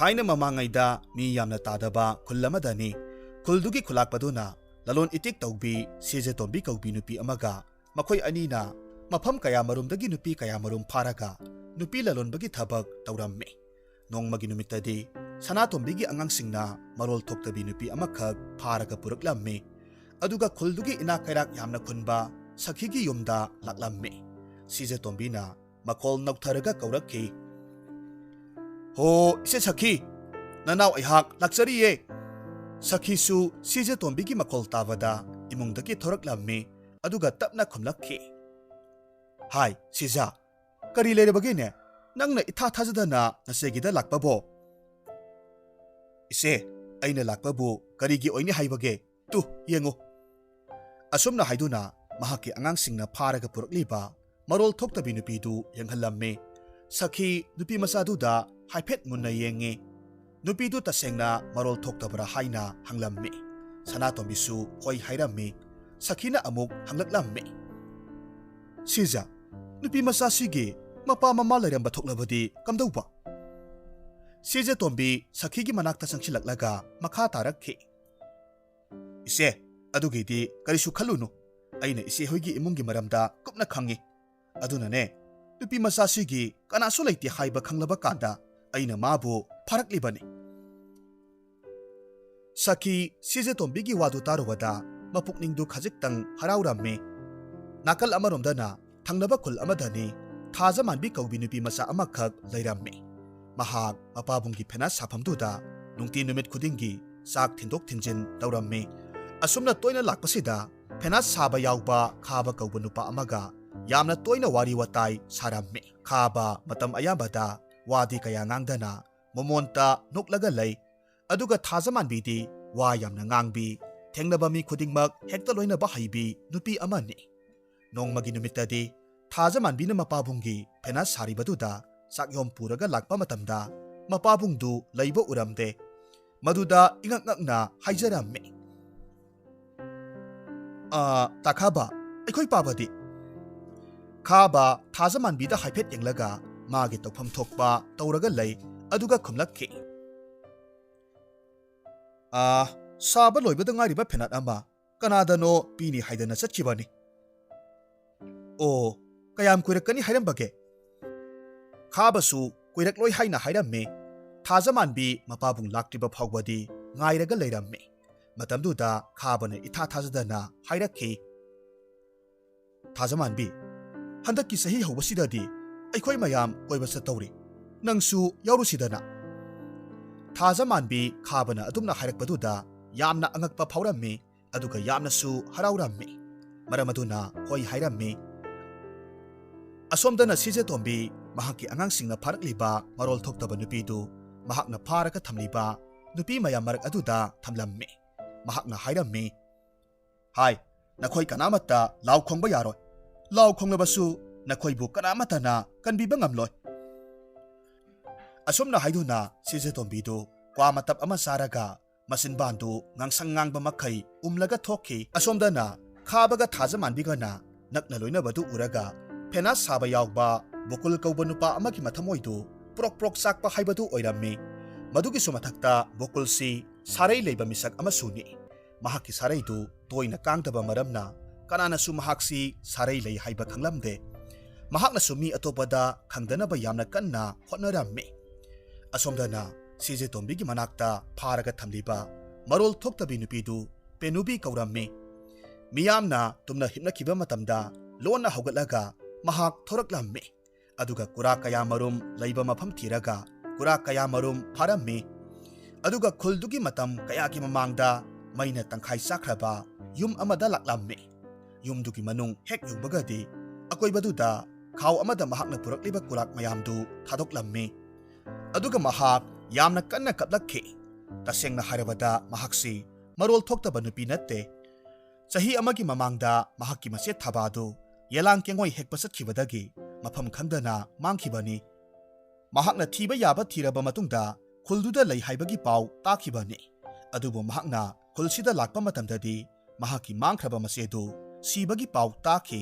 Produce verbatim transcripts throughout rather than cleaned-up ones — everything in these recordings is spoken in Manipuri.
ꯑꯩꯅ ꯃꯃꯥꯡꯉꯩꯗ ꯃꯤ ꯌꯥꯝꯅ ꯇꯥꯗꯕ ꯈꯨꯜ ꯑꯃꯗꯅꯤ꯫ ꯈꯨꯜꯗꯨꯒꯤ ꯈꯨꯂꯥꯛꯄꯗꯨꯅ ꯂꯂꯣꯟ ꯏꯇꯤꯛ ꯇꯧꯕꯤ ꯁꯤꯖꯦꯇꯣꯝꯕꯤ ꯀꯧꯕꯤ ꯅꯨꯄꯤ ꯑꯃꯒ ꯃꯈꯣꯏ ꯑꯅꯤꯅ ꯃꯐꯝ ꯀꯌꯥꯃꯔꯨꯝꯗꯒꯤ ꯅꯨꯄꯤ ꯀꯌꯥꯃꯔꯨꯝ ꯐꯥꯔꯒ ꯅꯨꯄꯤ ꯂꯂꯣꯟꯕꯒꯤ ꯊꯕꯛ ꯇꯧꯔꯝꯃꯤ꯫ ꯅꯣꯡꯃꯒꯤ ꯅꯨꯃꯤꯠꯇꯗꯤ ꯁꯅꯥꯇꯣꯝꯕꯤꯒꯤ ꯑꯉꯥꯡꯁꯤꯡꯅ ꯃꯔꯣꯜ ꯊꯣꯛꯇꯕꯤ ꯅꯨꯄꯤ ꯑꯃꯈꯛ ꯐꯥꯔꯒ ꯄꯨꯔꯛꯂꯝꯃꯤ꯫ ꯑꯗꯨꯒ ꯈꯨꯜꯗꯨꯒꯤ ꯏꯅꯥꯛ ꯀꯩꯔꯥꯛ ꯌꯥꯝꯅ ꯈꯨꯟꯕ ꯁꯈꯤꯒꯤ ꯌꯨꯝꯗ ꯂꯥꯛꯂꯝꯃꯤ꯫ ꯁꯤꯖꯦꯇꯣꯝꯕꯤꯅ ꯃꯈꯣꯜ ꯅꯧꯊꯔꯒ ꯀꯧꯔꯛꯈꯤ, "ꯍꯣ, ꯏꯆꯦ ꯁꯈꯤ, ꯅꯅꯥꯎ ꯑꯩꯍꯥꯛ ꯂꯥꯛꯆꯔꯤꯌꯦ!" ꯁꯈꯤꯁꯨ ꯁꯤꯖꯦꯇꯣꯝꯕꯤꯒꯤ ꯃꯈꯣꯜ ꯇꯥꯕꯗ ꯏꯃꯨꯡꯗꯒꯤ ꯊꯣꯔꯛꯂꯝꯃꯤ꯫ ꯑꯗꯨꯒ ꯇꯞꯅ ꯈꯨꯝꯂꯛꯈꯤ, "ꯍꯥꯏ, ꯁꯤꯖꯥ, ꯀꯔꯤ ꯂꯩꯔꯕꯒꯦꯅꯦ? ꯅꯪꯅ ꯏꯊꯥ ꯊꯥꯖꯗꯅ ꯅꯆꯦꯒꯤꯗ ꯂꯥꯛꯄꯕꯣ?" "ꯏꯆꯦ, ꯑꯩꯅ ꯂꯥꯛꯄꯕꯨ ꯀꯔꯤꯒꯤ ꯑꯣꯏꯅꯤ ꯍꯥꯏꯕꯒꯦ? ꯇꯨ, ꯌꯦꯡꯉꯨ!" ꯑꯁꯨꯝꯅ ꯍꯥꯏꯗꯨꯅ ꯃꯍꯥꯛꯀꯤ ꯑꯉꯥꯡꯁꯤꯡꯅ ꯐꯥꯔꯒ ꯄꯨꯔꯛꯂꯤꯕ ꯃꯔꯣꯜ ꯊꯣꯛꯇꯕꯤ ꯅꯨꯄꯤꯗꯨ ꯌꯦꯡꯍꯜꯂꯝꯃꯤ꯫ ꯁꯈꯤ ꯅꯨꯄꯤ ꯃꯆꯥꯗꯨꯗ ꯍꯥꯏꯐꯦꯠ ꯃꯨꯟꯅ ꯌꯦꯡꯉꯤ꯫ ꯅꯨꯄꯤꯗꯨ ꯇꯁꯦꯡꯅ ꯃꯔꯣꯜ ꯊꯣꯛꯇꯕ꯭ꯔꯥ ꯍꯥꯏꯅ ꯍꯪꯂꯝꯃꯤ꯫ ꯁꯅꯥꯇꯣꯝꯕꯤꯁꯨ ꯍꯣꯏ ꯍꯥꯏꯔꯝꯃꯤ꯫ ꯁꯈꯤꯅ ꯑꯃꯨꯛ ꯍꯪꯂꯛꯂꯝꯃꯤ, "ꯁꯤꯖ, ꯅꯨꯄꯤ ꯃꯆꯥꯁꯤꯒꯤ ꯃꯄꯥ ꯃꯃꯥ ꯂꯩꯔꯝꯕ ꯊꯣꯛꯂꯕꯗꯤ ꯀꯝꯗꯧꯕ?" ꯁꯤꯖꯇꯣꯝꯕꯤ ꯁꯈꯤꯒꯤ ꯃꯅꯥꯛꯇ ꯆꯪꯁꯤꯜꯂꯛꯂꯒ ꯃꯈꯥ ꯇꯥꯔꯛꯈꯤ, "ꯏꯆꯦ, ꯑꯗꯨꯒꯤꯗꯤ ꯀꯔꯤꯁꯨ ꯈꯜꯂꯨꯅꯨ꯫ ꯑꯩꯅ ꯏꯆꯦ ꯍꯣꯏꯒꯤ ꯏꯃꯨꯡꯒꯤ ꯃꯔꯝꯗ ꯀꯨꯞꯅ ꯈꯪꯉꯤ꯫ ꯑꯗꯨꯅꯅꯦ, ꯅꯨꯄꯤ ꯃꯆꯥꯁꯤꯒꯤ ꯀꯅꯥꯁꯨ ꯂꯩꯇꯦ ꯍꯥꯏꯕ ꯈꯪꯂꯕ ꯀꯥꯟꯗ ꯑꯩꯅ ꯃꯥꯕꯨ ꯐꯥꯔꯛꯂꯤꯕꯅꯤ꯫" ꯁꯈꯤ ꯁꯤꯖꯇꯣꯝꯕꯤꯒꯤ ꯋꯥꯗꯨ ꯇꯥꯔꯨꯕꯗ ꯃꯄꯨꯛꯅꯤꯡꯗꯨ ꯈꯖꯤꯛꯇꯪ ꯍꯔꯥꯎꯔꯝꯃꯤ꯫ ꯅꯥꯀꯜ ꯑꯃꯔꯣꯝꯗꯅ ꯊꯪꯅꯕ ꯈꯨꯜ ꯑꯃꯗꯅꯤ ꯊꯥꯖꯃꯥꯟꯕꯤ ꯀꯧꯕꯤ ꯅꯨꯄꯤ ꯃꯆꯥ ꯑꯃꯈꯛ ꯂꯩꯔꯝꯃꯤ꯫ ꯃꯍꯥꯛ ꯃꯄꯥꯕꯨꯡꯒꯤ ꯐꯦꯅꯥꯠ ꯁꯥꯐꯝꯗꯨꯗ ꯅꯨꯡꯇꯤ ꯅꯨꯃꯤꯠ ꯈꯨꯗꯤꯡꯒꯤ ꯆꯥꯛ ꯊꯤꯟꯗꯣꯛ ꯊꯤꯟꯖꯤꯟ ꯇꯧꯔꯝꯃꯤ꯫ ꯑꯁꯨꯝꯅ ꯇꯣꯏꯅ ꯂꯥꯛꯄꯁꯤꯗ ꯐꯦꯅꯥꯠ ꯁꯥꯕ ꯌꯥꯎꯕ ꯈꯥꯕ ꯀꯧꯕ ꯅꯨꯄꯥ ꯑꯃꯒ ꯌꯥꯝꯅ ꯇꯣꯏꯅ ꯋꯥꯔꯤ ꯋꯥꯇꯥꯏ ꯁꯥꯔꯝꯃꯤ꯫ ꯈꯥꯕ ꯃꯇꯝ ꯑꯌꯥꯝꯕꯗ ꯋꯥꯗꯤ ꯀꯌꯥ ꯉꯥꯡꯗꯅ ꯃꯣꯃꯣꯟꯇ ꯅꯣꯛꯂꯒ ꯂꯩ꯫ ꯑꯗꯨꯒ ꯊꯥꯖꯃꯥꯟꯕꯤꯗꯤ ꯋꯥ ꯌꯥꯝꯅ ꯉꯥꯡꯕꯤ, ꯊꯦꯡꯅꯕ ꯃꯤ ꯈꯨꯗꯤꯡꯃꯛ ꯍꯦꯛꯇ ꯂꯣꯏꯅꯕ ꯍꯩꯕꯤ ꯅꯨꯄꯤ ꯑꯃꯅꯤ꯫ ꯅꯣꯡꯃꯒꯤ ꯅꯨꯃꯤꯠꯇꯗꯤ ꯊꯥꯖꯃꯥꯟꯕꯤꯅ ꯃꯄꯥꯕꯨꯡꯒꯤ ꯐꯦꯅꯥꯠ ꯁꯥꯔꯤꯕꯗꯨꯗ ꯆꯥꯛꯌꯣꯝ ꯄꯨꯔꯒ ꯂꯥꯛꯄ ꯃꯇꯝꯗ ꯃꯄꯥꯕꯨꯡꯗꯨ ꯂꯩꯕ ꯎꯔꯝꯗꯦ꯫ ꯃꯗꯨꯗ ꯏꯉꯛ ꯉꯛꯅ ꯍꯥꯏꯖꯔꯝꯃꯤ, "ꯑ, ꯇꯥꯈꯥꯕ, ꯑꯩꯈꯣꯏ ꯄꯥꯕꯗꯤ?" ꯈꯥꯕ ꯊꯥꯖꯃꯥꯟꯕꯤꯗ ꯍꯥꯏꯐꯦꯠ ꯌꯦꯡꯂꯒ ꯃꯥꯒꯤ ꯇꯧꯐꯝ ꯊꯣꯛꯄ ꯇꯧꯔꯒ ꯂꯩ꯫ ꯑꯗꯨꯒ ꯈꯨꯝꯂꯛꯈꯤ, "ꯑꯥ, ꯁꯥꯕ ꯂꯣꯏꯕꯗ ꯉꯥꯏꯔꯤꯕ ꯐꯦꯅꯥꯠ ꯑꯃ ꯀꯅꯥꯗꯅꯣ ꯄꯤꯅꯤ ꯍꯥꯏꯗꯅ ꯆꯠꯈꯤꯕꯅꯤ꯫" "ꯑꯣ, ꯀꯌꯥꯝ ꯀꯨꯏꯔꯛꯀꯅꯤ ꯍꯥꯏꯔꯝꯕꯒꯦ?" ꯈꯥꯕꯁꯨ ꯀꯨꯏꯔꯛꯂꯣꯏ ꯍꯥꯏꯅ ꯍꯥꯏꯔꯝꯃꯤ꯫ ꯊꯥꯖꯃꯥꯟꯕꯤ ꯃꯄꯥꯕꯨꯡ ꯂꯥꯛꯇ꯭ꯔꯤꯕ ꯐꯥꯎꯕꯗꯤ ꯉꯥꯏꯔꯒ ꯂꯩꯔꯝꯃꯤ꯫ ꯃꯇꯝꯗꯨꯗ ꯈꯥꯕꯅ ꯏꯊꯥ ꯊꯥꯖꯗꯅ ꯍꯥꯏꯔꯛꯈꯤ, "ꯊꯥꯖꯃꯥꯟꯕꯤ, ꯍꯟꯗꯛꯀꯤ ꯆꯍꯤ ꯍꯧꯕꯁꯤꯗꯗꯤ ꯑꯩꯈꯣꯏ ꯃꯌꯥꯝ ꯀꯣꯏꯕ ꯆꯠꯇꯧꯔꯤ꯫ ꯅꯪꯁꯨ ꯌꯥꯎꯔꯨꯁꯤꯗꯅ꯫" ꯊꯥꯖꯃꯥꯟꯕꯤ ꯈꯥꯕꯅ ꯑꯗꯨꯝꯅ ꯍꯥꯏꯔꯛꯄꯗꯨꯗ ꯌꯥꯝꯅ ꯑꯉꯛꯄ ꯐꯥꯎꯔꯝꯃꯤ, ꯑꯗꯨꯒ ꯌꯥꯝꯅꯁꯨ ꯍꯔꯥꯎꯔꯝꯃꯤ꯫ ꯃꯔꯝ ꯑꯗꯨꯅ ꯍꯣꯏ ꯍꯥꯏꯔꯝꯃꯤ꯫ ꯑꯁꯣꯝꯗꯅ ꯁꯤꯖꯦꯇꯣꯝꯕꯤ ꯃꯍꯥꯛꯀꯤ ꯑꯉꯥꯡꯁꯤꯡꯅ ꯐꯥꯔꯛꯂꯤꯕ ꯃꯔꯣꯜ ꯊꯣꯛꯇꯕ ꯅꯨꯄꯤꯗꯨ ꯃꯍꯥꯛꯅ ꯐꯥꯔꯒ ꯊꯝꯂꯤꯕ ꯅꯨꯄꯤ ꯃꯌꯥꯝ ꯃꯔꯛ ꯑꯗꯨꯗ ꯊꯝꯂꯝꯃꯤ꯫ ꯃꯍꯥꯛꯅ ꯍꯥꯏꯔꯝꯃꯤ, "ꯍꯥꯏ, ꯅꯈꯣꯏ ꯀꯅꯥꯃꯠꯇ ꯂꯥꯎ ꯈꯣꯡꯕ ꯌꯥꯔꯣꯏ꯫ ꯂꯥꯎ ꯈꯣꯡꯂꯕꯁꯨ ꯅꯈꯣꯏꯕꯨ ꯀꯅꯥꯃꯠꯇꯅ ꯀꯟꯕꯤꯕ ꯉꯝꯂꯣꯏ꯫" ꯑꯁꯨꯝꯅ ꯍꯥꯏꯗꯨꯅ ꯁꯤꯖꯦꯇꯣꯝꯕꯤꯗꯨ ꯀ꯭ꯋꯥ ꯃꯇꯞ ꯑꯃ ꯆꯥꯔꯒ ꯃꯆꯤꯟꯕꯥꯟꯗꯨ ꯉꯥꯡꯁꯪ ꯉꯥꯡꯕ ꯃꯈꯩ ꯎꯝꯂꯒ ꯊꯣꯛꯈꯤ꯫ ꯑꯁꯣꯝꯗꯅ ꯈꯥꯕꯒ ꯊꯥꯖꯃꯥꯟꯕꯤꯒꯅ ꯅꯛꯅ ꯂꯣꯏꯅꯕꯗꯨ ꯎꯔꯒ ꯐꯦꯅꯥꯠ ꯁꯥꯕ ꯌꯥꯎꯕ ꯕꯣꯀꯨꯜ ꯀꯧꯕ ꯅꯨꯄꯥ ꯑꯃꯒꯤ ꯃꯊꯃꯣꯏꯗꯨ ꯄ꯭ꯔꯣꯛ ꯄ꯭ꯔꯣꯛ ꯆꯥꯛꯄ ꯍꯥꯏꯕꯗꯨ ꯑꯣꯏꯔꯝꯃꯤ꯫ ꯃꯗꯨꯒꯤꯁꯨ ꯃꯊꯛꯇ ꯕꯣꯀꯨꯜꯁꯤ ꯁꯥꯔꯩ ꯂꯩꯕ ꯃꯤꯁꯛ ꯑꯃꯁꯨꯅꯤ꯫ ꯃꯍꯥꯛꯀꯤ ꯁꯥꯔꯩꯗꯨ ꯇꯣꯏꯅ ꯀꯥꯡꯗꯕ ꯃꯔꯝꯅ ꯀꯅꯥꯅꯁꯨ ꯃꯍꯥꯛꯁꯤ ꯁꯥꯔꯩ ꯂꯩ ꯍꯥꯏꯕ ꯈꯪꯂꯝꯗꯦ꯫ ꯃꯍꯥꯛꯅꯁꯨ ꯃꯤ ꯑꯇꯣꯞꯄꯗ ꯈꯪꯗꯅꯕ ꯌꯥꯝꯅ ꯀꯟꯅ ꯍꯣꯠꯅꯔꯝꯃꯤ꯫ ꯑꯁꯣꯝꯗꯅ ꯁꯤꯖꯦꯇꯣꯝꯕꯤꯒꯤ ꯃꯅꯥꯛꯇ ꯐꯥꯔꯒ ꯊꯝꯂꯤꯕ ꯃꯔꯣꯜ ꯊꯣꯛꯇꯕꯤ ꯅꯨꯄꯤꯗꯨ ꯄꯦꯅꯨꯕꯤ ꯀꯧꯔꯝꯃꯤ꯫ ꯃꯤꯌꯥꯝꯅ ꯇꯨꯝꯅ ꯍꯤꯞꯅꯈꯤꯕ ꯃꯇꯝꯗ ꯂꯣꯟꯅ ꯍꯧꯒꯠꯂꯒ ꯃꯍꯥꯛ ꯊꯣꯔꯛꯂꯝꯃꯤ꯫ ꯑꯗꯨꯒ ꯀꯨꯔꯥꯛ ꯀꯌꯥꯃꯔꯨꯝ ꯂꯩꯕ ꯃꯐꯝ ꯊꯤꯔꯒ ꯀꯨꯔꯥꯛ ꯀꯌꯥꯃꯔꯨꯝ ꯐꯥꯔꯝꯃꯤ꯫ ꯑꯗꯨꯒ ꯈꯨꯜꯗꯨꯒꯤ ꯃꯇꯝ ꯀꯌꯥꯒꯤ ꯃꯃꯥꯡꯗ ꯃꯩꯅ ꯇꯪꯈꯥꯏ ꯆꯥꯈ꯭ꯔꯕ ꯌꯨꯝ ꯑꯃꯗ ꯂꯥꯛꯂꯝꯃꯤ꯫ ꯌꯨꯝꯗꯨꯒꯤ ꯃꯅꯨꯡ ꯍꯦꯛ ꯌꯧꯕꯒꯗꯤ ꯑꯀꯣꯏꯕꯗꯨꯗ ꯈꯥꯎ ꯑꯃꯗ ꯃꯍꯥꯛꯅ ꯄꯨꯔꯛꯂꯤꯕ ꯀꯨꯔꯥꯛ ꯃꯌꯥꯝꯗꯨ ꯊꯥꯗꯣꯛꯂꯝꯃꯤ꯫ ꯑꯗꯨꯒ ꯃꯍꯥꯛ ꯌꯥꯝꯅ ꯀꯟꯅ ꯀꯞꯂꯛꯈꯤ꯫ ꯇꯁꯦꯡꯅ ꯍꯥꯏꯔꯕꯗ ꯃꯍꯥꯛꯁꯤ ꯃꯔꯣꯜ ꯊꯣꯛꯇꯕ ꯅꯨꯄꯤ ꯅꯠꯇꯦ꯫ ꯆꯍꯤ ꯑꯃꯒꯤ ꯃꯃꯥꯡꯗ ꯃꯍꯥꯛꯀꯤ ꯃꯆꯦ ꯊꯥꯕꯥꯗꯨ ꯌꯦꯂꯥꯡ ꯀꯦꯡꯉꯣꯏ ꯍꯦꯛꯄ ꯆꯠꯈꯤꯕꯗꯒꯤ ꯃꯐꯝ ꯈꯪꯗꯅ ꯃꯥꯡꯈꯤꯕꯅꯤ꯫ ꯃꯍꯥꯛꯅ ꯊꯤꯕ ꯌꯥꯕ ꯊꯤꯔꯕ ꯃꯇꯨꯡꯗ ꯈꯨꯜꯗꯨꯗ ꯂꯩ ꯍꯥꯏꯕꯒꯤ ꯄꯥꯎ ꯇꯥꯈꯤꯕꯅꯤ꯫ ꯑꯗꯨꯕꯨ ꯃꯍꯥꯛꯅ ꯈꯨꯜꯁꯤꯗ ꯂꯥꯛꯄ ꯃꯇꯝꯗꯗꯤ ꯃꯍꯥꯛꯀꯤ ꯃꯥꯡꯈ꯭ꯔꯕ ꯃꯆꯦꯗꯨ ꯁꯤꯕꯒꯤ ꯄꯥꯎ ꯇꯥꯈꯤ꯫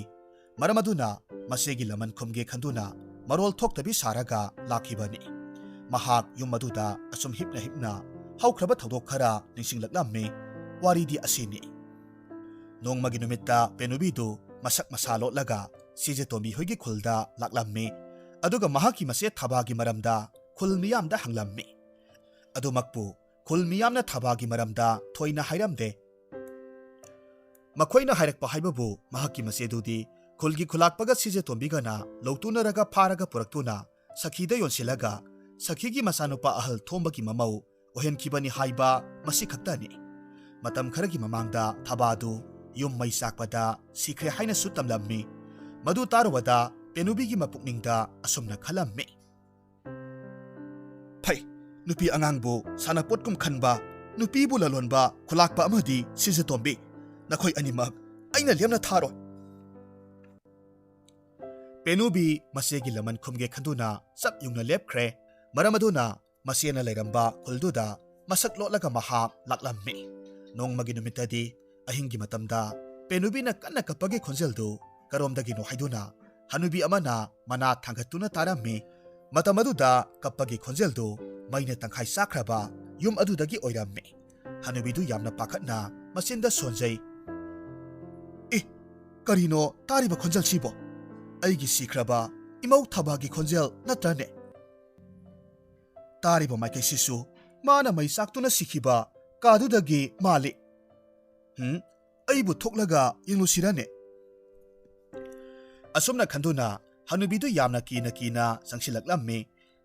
ꯃꯔꯝ ꯑꯗꯨꯅ ꯃꯆꯦꯒꯤ ꯂꯃꯟ ꯈꯨꯝꯒꯦ ꯈꯟꯗꯨꯅ ꯃꯔꯣꯜ ꯊꯣꯛꯇꯕꯤ ꯁꯥꯔꯒ ꯂꯥꯛꯈꯤꯕꯅꯤ꯫ ꯃꯍꯥꯛ ꯌꯨꯝ ꯑꯗꯨꯗ ꯑꯁꯨꯝ ꯍꯤꯞꯅ ꯍꯤꯞꯅ ꯍꯧꯈ꯭ꯔꯕ ꯊꯧꯗꯣꯛ ꯈꯔ ꯅꯤꯡꯁꯤꯡꯂꯛꯂꯝꯃꯤ꯫ ꯋꯥꯔꯤꯗꯤ ꯑꯁꯤꯅꯤ꯫ ꯅꯣꯡꯃꯒꯤ ꯅꯨꯃꯤꯠꯇ ꯄꯦꯅꯨꯕꯤꯗꯨ ꯃꯁꯛ ꯃꯁꯥ ꯂꯣꯠꯂꯒ ꯁꯤꯖꯦꯇꯣꯝꯕꯤ ꯍꯣꯏꯒꯤ ꯈꯨꯜꯗ ꯂꯥꯛꯂꯝꯃꯤ꯫ ꯑꯗꯨꯒ ꯃꯍꯥꯛꯀꯤ ꯃꯆꯦ ꯊꯕꯥꯒꯤ ꯃꯔꯝꯗ ꯈꯨꯜ ꯃꯤꯌꯥꯝꯗ ꯍꯪꯂꯝꯃꯤ꯫ ꯑꯗꯨꯃꯛꯄꯨ ꯈꯨꯜ ꯃꯤꯌꯥꯝꯅ ꯊꯕꯥꯒꯤ ꯃꯔꯝꯗ ꯊꯣꯏꯅ ꯍꯥꯏꯔꯝꯗꯦ꯫ ꯃꯈꯣꯏꯅ ꯍꯥꯏꯔꯛꯄ ꯍꯥꯏꯕꯕꯨ ꯃꯍꯥꯛꯀꯤ ꯃꯆꯦꯗꯨꯗꯤ ꯈꯨꯜꯒꯤ ꯈꯨꯂꯥꯛꯄꯒ ꯁꯤꯖꯦꯇꯣꯝꯕꯤꯒꯅ ꯂꯧꯇꯨꯅꯔꯒ ꯐꯥꯔꯒ ꯄꯨꯔꯛꯇꯨꯅ ꯁꯈꯤꯗ ꯌꯣꯟꯁꯤꯜꯂꯒ ꯁꯈꯤꯒꯤ ꯃꯆꯥꯅꯨꯄꯥ ꯑꯍꯜ ꯊꯣꯝꯕꯒꯤ ꯃꯃꯧ ꯑꯣꯏꯍꯟꯈꯤꯕꯅꯤ ꯍꯥꯏꯕ ꯃꯁꯤ ꯈꯛꯇꯅꯤ꯫ ꯃꯇꯝ ꯈꯔꯒꯤ ꯃꯃꯥꯡꯗ ꯊꯕꯥꯗꯨ ꯌꯨꯝ ꯃꯩ ꯆꯥꯛꯄꯗ ꯁꯤꯈ꯭ꯔꯦ ꯍꯥꯏꯅꯁꯨ ꯇꯝꯂꯝꯃꯤ꯫ ꯃꯗꯨ ꯇꯥꯔꯨꯕꯗ ꯄꯦꯅꯨꯕꯤꯒꯤ ꯃꯄꯨꯛꯅꯤꯡꯗ ꯑꯁꯨꯝꯅ ꯈꯜꯂꯝꯃꯤ꯫ ꯐꯩ, ꯅꯨꯄꯤ ꯑꯉꯥꯡꯕꯨ ꯁꯥꯟꯅꯄꯣꯠꯀꯨꯝ ꯈꯟꯕ, ꯅꯨꯄꯤꯕꯨ ꯂꯂꯣꯟꯕ ꯈꯨꯂꯥꯛꯄ ꯑꯃꯗꯤ ꯁꯤꯖꯇꯣꯝꯕꯤ, ꯅꯈꯣꯏ ꯑꯅꯤꯃꯛ ꯑꯩꯅ ꯂꯦꯝꯅ ꯊꯥꯔꯣꯏ꯫ ꯄꯦꯅꯨꯕꯤ ꯃꯆꯦꯒꯤ ꯂꯃꯟ ꯈꯨꯝꯒꯦ ꯈꯟꯗꯨꯅ ꯆꯞ ꯌꯨꯡꯅ ꯂꯦꯞꯈ꯭ꯔꯦ꯫ ꯃꯔꯝ ꯑꯗꯨꯅ ꯃꯆꯦꯅ ꯂꯩꯔꯝꯕ ꯈꯨꯜꯗꯨꯗ ꯃꯁꯛ ꯂꯣꯠꯂꯒ ꯃꯍꯥꯛ ꯂꯥꯛꯂꯝꯃꯤ꯫ ꯅꯣꯡꯃꯒꯤ ꯅꯨꯃꯤꯠꯇꯗꯤ ꯑꯍꯤꯡꯒꯤ ꯃꯇꯝꯗ ꯄꯦꯅꯨꯕꯤꯅ ꯀꯟꯅ ꯀꯞꯄꯒꯤ ꯈꯣꯟꯖꯦꯜꯗꯨ ꯀꯔꯣꯝꯗꯒꯤꯅꯣ ꯍꯥꯏꯗꯨꯅ ꯍꯅꯨꯕꯤ ꯑꯃꯅ ꯃꯅꯥ ꯊꯥꯡꯒꯠꯇꯨꯅ ꯇꯥꯔꯝꯃꯤ꯫ ꯃꯇꯝ ꯑꯗꯨꯗ ꯀꯞꯄꯒꯤ ꯈꯣꯟꯖꯦꯜꯗꯨ ꯃꯩꯅ ꯇꯪꯈꯥꯏ ꯆꯥꯈ꯭ꯔꯕ ꯌꯨꯝ ꯑꯗꯨꯗꯒꯤ ꯑꯣꯏꯔꯝꯃꯤ꯫ ꯍꯅꯨꯕꯤꯗꯨ ꯌꯥꯝꯅ ꯄꯥꯈꯠꯅ ꯃꯆꯤꯟꯗ ꯁꯣꯟꯖꯩ꯫ "ꯑꯦ, ꯀꯔꯤꯅꯣ ꯇꯥꯔꯤꯕ ꯈꯣꯟꯖꯦꯜꯁꯤꯕꯣ? ꯑꯩꯒꯤ ꯁꯤꯈ꯭ꯔꯕ ꯏꯃꯧ ꯊꯕꯥꯒꯤ ꯈꯣꯟꯖꯦꯜ ꯅꯠꯇ꯭ꯔꯅꯦ? ꯇꯥꯔꯤꯕ ꯃꯥꯏꯀꯩꯁꯤꯁꯨ ꯃꯥꯅ ꯃꯩ ꯆꯥꯛꯇꯨꯅ ꯁꯤꯈꯤꯕ ꯀꯥꯗꯨꯗꯒꯤ ꯃꯥꯜꯂꯤ꯫ ꯍꯨꯝ, ꯑꯩꯕꯨ ꯊꯣꯛꯂꯒ ꯌꯦꯡꯂꯨꯁꯤꯔꯅꯦ?" ꯑꯁꯨꯝꯅ ꯈꯟꯗꯨꯅ ꯍꯅꯨꯕꯤꯗꯨ ꯌꯥꯝꯅ ꯀꯤꯅ ꯀꯤꯅ ꯆꯪꯁꯤꯜꯂꯛꯂꯝꯃꯤ꯫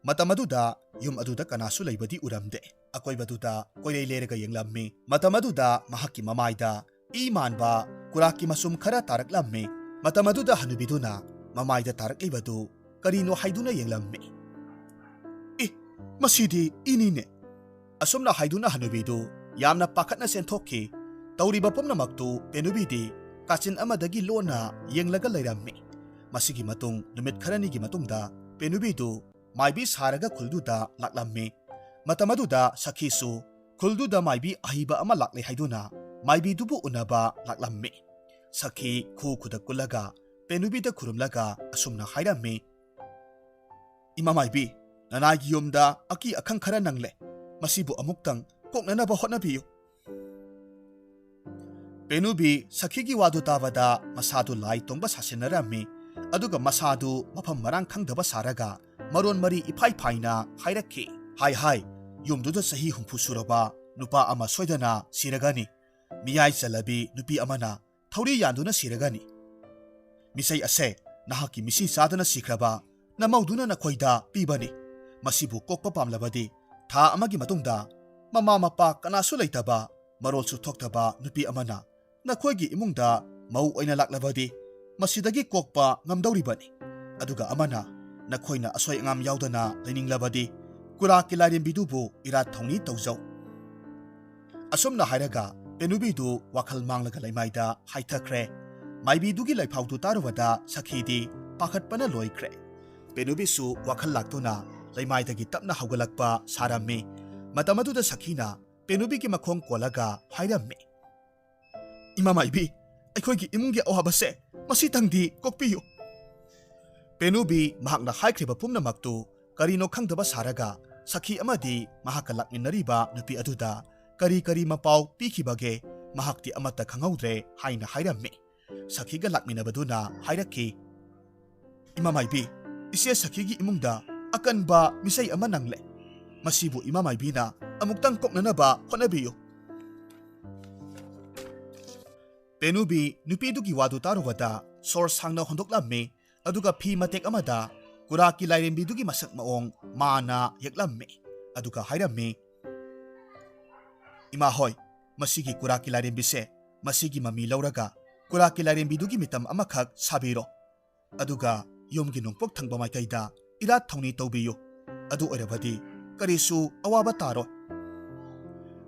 ꯃꯇꯝ ꯑꯗꯨꯗ ꯌꯨꯝ ꯑꯗꯨꯗ ꯀꯅꯥꯁꯨ ꯂꯩꯕꯗꯤ ꯎꯔꯝꯗꯦ꯫ ꯑꯀꯣꯏꯕꯗꯨꯗ ꯀꯣꯏꯔꯩ ꯂꯩꯔꯒ ꯌꯦꯡꯂꯝꯃꯤ꯫ ꯃꯇꯝ ꯑꯗꯨꯗ ꯃꯍꯥꯛꯀꯤ ꯃꯃꯥꯏꯗ ꯏ ꯃꯥꯟꯕ ꯀꯨꯔꯥꯛꯀꯤ ꯃꯆꯨꯝ ꯈꯔ ꯇꯥꯔꯛꯂꯝꯃꯤ꯫ ꯃꯇꯝ ꯑꯗꯨꯗ ꯍꯅꯨꯕꯤꯗꯨꯅ ꯃꯃꯥꯏꯗ ꯇꯥꯔꯛꯂꯤꯕꯗꯨ ꯀꯔꯤꯅꯣ ꯍꯥꯏꯗꯨꯅ ꯌꯦꯡꯂꯝꯃꯤ꯫ "ꯑꯦ, ꯃꯁꯤꯗꯤ ꯏꯅꯤꯅꯦ!" ꯑꯁꯨꯝꯅ ꯍꯥꯏꯗꯨꯅ ꯍꯅꯨꯕꯤꯗꯨ ꯌꯥꯝꯅ ꯄꯥꯈꯠꯅ ꯆꯦꯟꯊꯣꯛꯈꯤ꯫ ꯇꯧꯔꯤꯕ ꯄꯨꯝꯅꯃꯛꯇꯨ ꯄꯦꯅꯨꯕꯤꯗꯤ ꯀꯥꯆꯤꯟ ꯑꯃꯗꯒꯤ ꯂꯣꯟꯅ ꯌꯦꯡꯂꯒ ꯂꯩꯔꯝꯃꯤ꯫ ꯃꯁꯤꯒꯤ ꯃꯇꯨꯡ ꯅꯨꯃꯤꯠ ꯈꯔꯅꯤꯒꯤ ꯃꯇꯨꯡꯗ ꯄꯦꯅꯨꯕꯤꯗꯨ ꯃꯥꯏꯕꯤ ꯁꯥꯔꯒ ꯈꯨꯜꯗꯨꯗ ꯂꯥꯛꯂꯝꯃꯤ꯫ ꯃꯇꯝ ꯑꯗꯨꯗ ꯁꯈꯤꯁꯨ ꯈꯨꯜꯗꯨꯗ ꯃꯥꯏꯕꯤ ꯑꯍꯩꯕ ꯑꯃ ꯂꯥꯛꯂꯦ ꯍꯥꯏꯗꯨꯅ ꯃꯥꯏꯕꯤꯗꯨꯕꯨ ꯎꯅꯕ ꯂꯥꯛꯂꯝꯃꯤ꯫ ꯁꯈꯤ ꯈꯨ ꯈꯨꯗ ꯀꯨꯜꯂꯒ ꯄꯦꯅꯨꯕꯤꯗ ꯈꯨꯔꯨꯝꯂꯒ ꯑꯁꯨꯝꯅ ꯍꯥꯏꯔꯝꯃꯤ, "ꯏꯃꯥ ꯃꯥꯏꯕꯤ, ꯅꯅꯥꯏꯒꯤ ꯌꯨꯝꯗ ꯑꯀꯤ ꯑꯈꯪ ꯈꯔ ꯅꯪꯂꯦ꯫ ꯃꯁꯤꯕꯨ ꯑꯃꯨꯛꯇꯪ ꯀꯣꯛꯅꯅꯕ ꯍꯣꯠꯅꯕꯤꯌꯨ꯫ ꯄꯦꯅꯨꯕꯤ ꯁꯈꯤꯒꯤ ꯋꯥꯗꯨ ꯇꯥꯕꯗ ꯃꯁꯥꯗꯨ ꯂꯥꯏ ꯇꯣꯡꯕ ꯁꯥꯁꯤꯟꯅꯔꯝꯃꯤ꯫ ꯑꯗꯨꯒ ꯃꯁꯥꯗꯨ ꯃꯐꯝ ꯃꯔꯥꯡ ꯈꯪꯗꯕ ꯁꯥꯔꯒ ꯃꯔꯣꯟ ꯃꯔꯤ ꯏꯐꯥꯏ ꯐꯥꯏꯅ ꯍꯥꯏꯔꯛꯈꯤ, "ꯍꯥꯏ ꯍꯥꯏ, ꯌꯨꯝꯗꯨꯗ ꯆꯍꯤ ꯍꯨꯝꯐꯨ ꯁꯨꯔꯕ ꯅꯨꯄꯥ ꯑꯃ ꯁꯣꯏꯗꯅ ꯁꯤꯔꯒꯅꯤ꯫ ꯃꯤꯌꯥꯏ ꯆꯜꯂꯕꯤ ꯅꯨꯄꯤ ꯑꯃꯅ ꯊꯧꯔꯤ ꯌꯥꯟꯗꯨꯅ ꯁꯤꯔꯒꯅꯤ꯫ ꯃꯤꯁꯩ ꯑꯁꯦ ꯅꯍꯥꯛꯀꯤ ꯃꯤꯁꯤ ꯆꯥꯗꯨꯅ ꯁꯤꯈ꯭ꯔꯕ ꯅꯃꯧꯗꯨꯅ ꯅꯈꯣꯏꯗ ꯄꯤꯕꯅꯤ꯫ ꯃꯁꯤꯕꯨ ꯀꯣꯛꯄ ꯄꯥꯝꯂꯕꯗꯤ ꯊꯥ ꯑꯃꯒꯤ ꯃꯇꯨꯡꯗ ꯃꯃꯥ ꯃꯄꯥ ꯀꯅꯥꯁꯨ ꯂꯩꯇꯕ, ꯃꯔꯣꯜꯁꯨ ꯊꯣꯛꯇꯕ ꯅꯨꯄꯤ ꯑꯃꯅ ꯅꯈꯣꯏꯒꯤ ꯏꯃꯨꯡꯗ ꯃꯧ ꯑꯣꯏꯅ ꯂꯥꯛꯂꯕꯗꯤ ꯃꯁꯤꯗꯒꯤ ꯀꯣꯛꯄ ꯉꯝꯗꯧꯔꯤꯕꯅꯤ꯫ ꯑꯗꯨꯒ ꯑꯃꯅ ꯅꯈꯣꯏꯅ ꯑꯁꯣꯏ ꯑꯉꯥꯝ ꯌꯥꯎꯗꯅ ꯂꯩꯅꯤꯡꯂꯕꯗꯤ ꯀꯨꯔꯥꯛꯀꯤ ꯂꯥꯏꯔꯦꯝꯕꯤꯗꯨꯕꯨ ꯏꯔꯥꯠ ꯊꯧꯅꯤ ꯇꯧꯖꯧ"꯫ ꯑꯁꯨꯝꯅ ꯍꯥꯏꯔꯒ ꯄꯦꯅꯨꯕꯤꯗꯨ ꯋꯥꯈꯜ ꯃꯥꯡꯂꯒ ꯂꯩꯃꯥꯏꯗ ꯍꯥꯏꯊꯈ꯭ꯔꯦ꯫ ꯃꯥꯏꯕꯤꯗꯨꯒꯤ ꯂꯩꯐꯥꯎꯗꯨ ꯇꯥꯔꯨꯕꯗ ꯁꯈꯤꯗꯤ ꯄꯥꯈꯠꯄꯅ ꯂꯣꯏꯈ꯭ꯔꯦ꯫ ꯄꯦꯅꯨꯕꯤꯁꯨ ꯋꯥꯈꯜ ꯂꯥꯛꯇꯨꯅ ꯂꯩꯃꯥꯏꯗꯒꯤ ꯇꯞꯅ ꯍꯧꯒꯠꯂꯛꯄ ꯁꯥꯔꯝꯃꯤ꯫ ꯃꯇꯝ ꯑꯗꯨꯗ ꯁꯈꯤꯅ ꯄꯦꯅꯨꯕꯤꯒꯤ ꯃꯈꯣꯡ ꯀꯣꯜꯂꯒ ꯍꯥꯏꯔꯝꯃꯤ, "ꯏꯃꯥ ꯃꯥꯏꯕꯤ, ꯑꯩꯈꯣꯏꯒꯤ ꯏꯃꯨꯡꯒꯤ ꯑꯋꯥꯕꯁꯦ ꯃꯁꯤꯇꯪꯗꯤ ꯀꯣꯛꯄꯤꯌꯨ"꯫ ꯄꯦꯅꯨꯕꯤ ꯃꯍꯥꯛꯅ ꯍꯥꯏꯈ꯭ꯔꯤꯕ ꯄꯨꯝꯅꯃꯛꯇꯨ ꯀꯔꯤꯅꯣ ꯈꯪꯗꯕ ꯁꯥꯔꯒ ꯁꯈꯤ ꯑꯃꯗꯤ ꯃꯍꯥꯛꯀ ꯂꯥꯛꯃꯤꯟꯅꯔꯤꯕ ꯅꯨꯄꯤ ꯑꯗꯨꯗ ꯀꯔꯤ ꯀꯔꯤ ꯃꯄꯥꯎ ꯄꯤꯈꯤꯕꯒꯦ ꯃꯍꯥꯛꯇꯤ ꯑꯃꯠꯇ ꯈꯪꯍꯧꯗ꯭ꯔꯦ ꯍꯥꯏꯅ ꯍꯥꯏꯔꯝꯃꯤ꯫ ꯁꯈꯤꯒ ꯂꯥꯛꯃꯤꯟꯅꯕꯗꯨꯅ ꯍꯥꯏꯔꯛꯈꯤ, "ꯏꯃꯥ ꯃꯥꯏꯕꯤ, ꯏꯆꯦ ꯁꯈꯤꯒꯤ ꯏꯃꯨꯡꯗ ꯑꯀꯟꯕ ꯃꯤꯁꯩ ꯑꯃ ꯅꯪꯂꯦ꯫ ꯃꯁꯤꯕꯨ ꯏꯃꯥ ꯃꯥꯏꯕꯤꯅ ꯑꯃꯨꯛꯇꯪ ꯀꯣꯛꯅꯅꯕ ꯍꯣꯠꯅꯕꯤꯌꯨ"꯫ ꯄꯦꯅꯨꯕꯤ ꯅꯨꯄꯤꯗꯨꯒꯤ ꯋꯥꯗꯨ ꯇꯥꯔꯨꯕꯗ ꯁꯣꯔ ꯁꯥꯡꯅ ꯍꯣꯟꯗꯣꯛꯂꯝꯃꯤ꯫ ꯑꯗꯨꯒ ꯐꯤ ꯃꯇꯦꯛ ꯑꯃꯗ ꯀꯨꯔꯥꯛꯀꯤ ꯂꯥꯏꯔꯦꯝꯕꯤꯗꯨꯒꯤ ꯃꯁꯛ ꯃꯑꯣꯡ ꯃꯥꯅ ꯌꯦꯛꯂꯝꯃꯤ꯫ ꯑꯗꯨꯒ ꯍꯥꯏꯔꯝꯃꯤ, "ꯏꯃꯥ ꯍꯣꯏ, ꯃꯁꯤꯒꯤ ꯀꯨꯔꯥꯛꯀꯤ ꯂꯥꯏꯔꯦꯝꯕꯤꯁꯦ ꯃꯁꯤꯒꯤ ꯃꯃꯤ ꯂꯧꯔꯒ ꯀꯨꯔꯥꯛꯀꯤ ꯂꯥꯏꯔꯦꯝꯕꯤꯗꯨꯒꯤ ꯃꯤꯇꯝ ꯑꯃꯈꯛ ꯁꯥꯕꯤꯔꯣ꯫ ꯑꯗꯨꯒ ꯌꯨꯝꯒꯤ ꯅꯣꯡꯄꯣꯛ ꯊꯪꯕ ꯃꯥꯏꯀꯩꯗ ꯏꯔꯥꯠ ꯊꯧꯅꯤ ꯇꯧꯕꯤꯌꯨ꯫ ꯑꯗꯨ ꯑꯣꯏꯔꯕꯗꯤ ꯀꯔꯤꯁꯨ ꯑꯋꯥꯕ ꯇꯥꯔꯣꯏ"꯫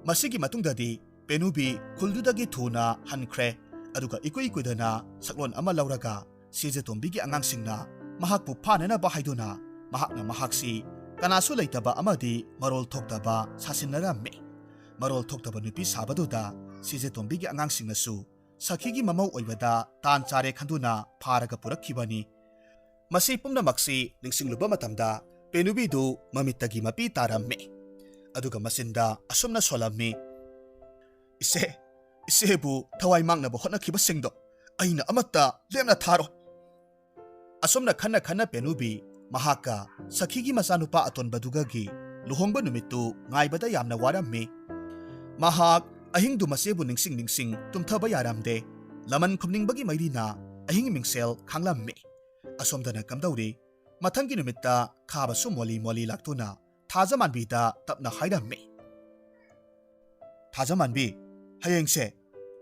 ꯃꯁꯤꯒꯤ ꯃꯇꯨꯡꯗꯗꯤ ꯄꯦꯅꯨꯕꯤ ꯈꯨꯜꯗꯨꯗꯒꯤ ꯊꯨꯅ ꯍꯟꯈ꯭ꯔꯦ꯫ ꯑꯗꯨꯒ ꯏꯀꯨꯏ ꯀꯨꯏꯗꯅ ꯁꯛꯂꯣꯟ ꯑꯃ ꯂꯧꯔꯒ ꯁꯤꯖꯦꯇꯣꯝꯕꯤꯒꯤ ꯑꯉꯥꯡꯁꯤꯡꯅ ꯃꯍꯥꯛꯄꯨ ꯐꯥꯅꯅꯕ ꯍꯥꯏꯗꯨꯅ ꯃꯍꯥꯛꯅ ꯃꯍꯥꯛꯁꯤ ꯀꯅꯥꯁꯨ ꯂꯩꯇꯕ ꯑꯃꯗꯤ ꯃꯔꯣꯜ ꯊꯣꯛꯇꯕ ꯁꯥꯁꯤꯟꯅꯔꯝꯃꯤ꯫ ꯃꯔꯣꯜ ꯊꯣꯛꯇꯕ ꯅꯨꯄꯤ ꯁꯥꯕꯗꯨꯗ ꯁꯤꯖꯦꯇꯣꯝꯕꯤꯒꯤ ꯑꯉꯥꯡꯁꯤꯡꯅꯁꯨ ꯁꯈꯤꯒꯤ ꯃꯃꯧ ꯑꯣꯏꯕꯗ ꯇꯥꯟ ꯆꯥꯔꯦ ꯈꯟꯗꯨꯅ ꯐꯥꯔꯒ ꯄꯨꯔꯛꯈꯤꯕꯅꯤ꯫ ꯃꯁꯤ ꯄꯨꯝꯅꯃꯛꯁꯤ ꯅꯤꯡꯁꯤꯡꯂꯨꯕ ꯃꯇꯝꯗ ꯄꯦꯅꯨꯕꯤꯗꯨ ꯃꯃꯤꯠꯇꯒꯤ ꯃꯄꯤ ꯇꯥꯔꯝꯃꯤ꯫ ꯑꯗꯨꯒ ꯃꯆꯤꯟꯗ ꯑꯁꯨꯝꯅ ꯁꯣꯜꯂꯝꯃꯤ, "ꯏꯆꯦ, ꯏꯆꯦꯕꯨ ꯊꯋꯥꯏ ꯃꯥꯡꯅꯕ ꯍꯣꯠꯅꯈꯤꯕꯁꯤꯡꯗꯣ ꯑꯩꯅ ꯑꯃꯠꯇ ꯂꯦꯝꯅ ꯊꯥꯔꯣꯏ"꯫ ꯑꯁꯨꯝꯅ ꯈꯟꯅ ꯈꯟꯅ ꯄꯦꯅꯨꯕꯤ ꯃꯍꯥꯛꯀ ꯁꯈꯤꯒꯤ ꯃꯆꯥꯅꯨꯄꯥ ꯑꯇꯣꯟꯕꯗꯨꯒꯒꯤ ꯂꯨꯍꯣꯡꯕ ꯅꯨꯃꯤꯠꯇꯨ ꯉꯥꯏꯕꯗ ꯌꯥꯝꯅ ꯋꯥꯔꯝꯃꯤ꯫ ꯃꯍꯥꯛ ꯑꯍꯤꯡꯗꯨ ꯃꯆꯦꯕꯨ ꯅꯤꯡꯁꯤꯡ ꯅꯤꯡꯁꯤꯡ ꯇꯨꯝꯊꯕ ꯌꯥꯔꯝꯗꯦ꯫ ꯂꯃꯟ ꯈꯨꯝꯅꯤꯡꯕꯒꯤ ꯃꯩꯔꯤꯅ ꯑꯍꯤꯡ ꯃꯤꯡꯁꯦꯜ ꯈꯥꯡꯂꯝꯃꯤ꯫ ꯑꯁꯣꯝꯗꯅ ꯀꯝꯗꯧꯔꯤ? ꯃꯊꯪꯒꯤ ꯅꯨꯃꯤꯠꯇ ꯈꯥꯕꯁꯨ ꯃꯣꯂꯤ ꯃꯣꯂꯤ ꯂꯥꯛꯇꯨꯅ ꯊꯥꯖꯃꯥꯟꯕꯤꯗ ꯇꯞꯅ ꯍꯥꯏꯔꯝꯃꯤ, "ꯊꯥꯖꯃꯥꯟꯕꯤ, ꯍꯌꯦꯡꯁꯦ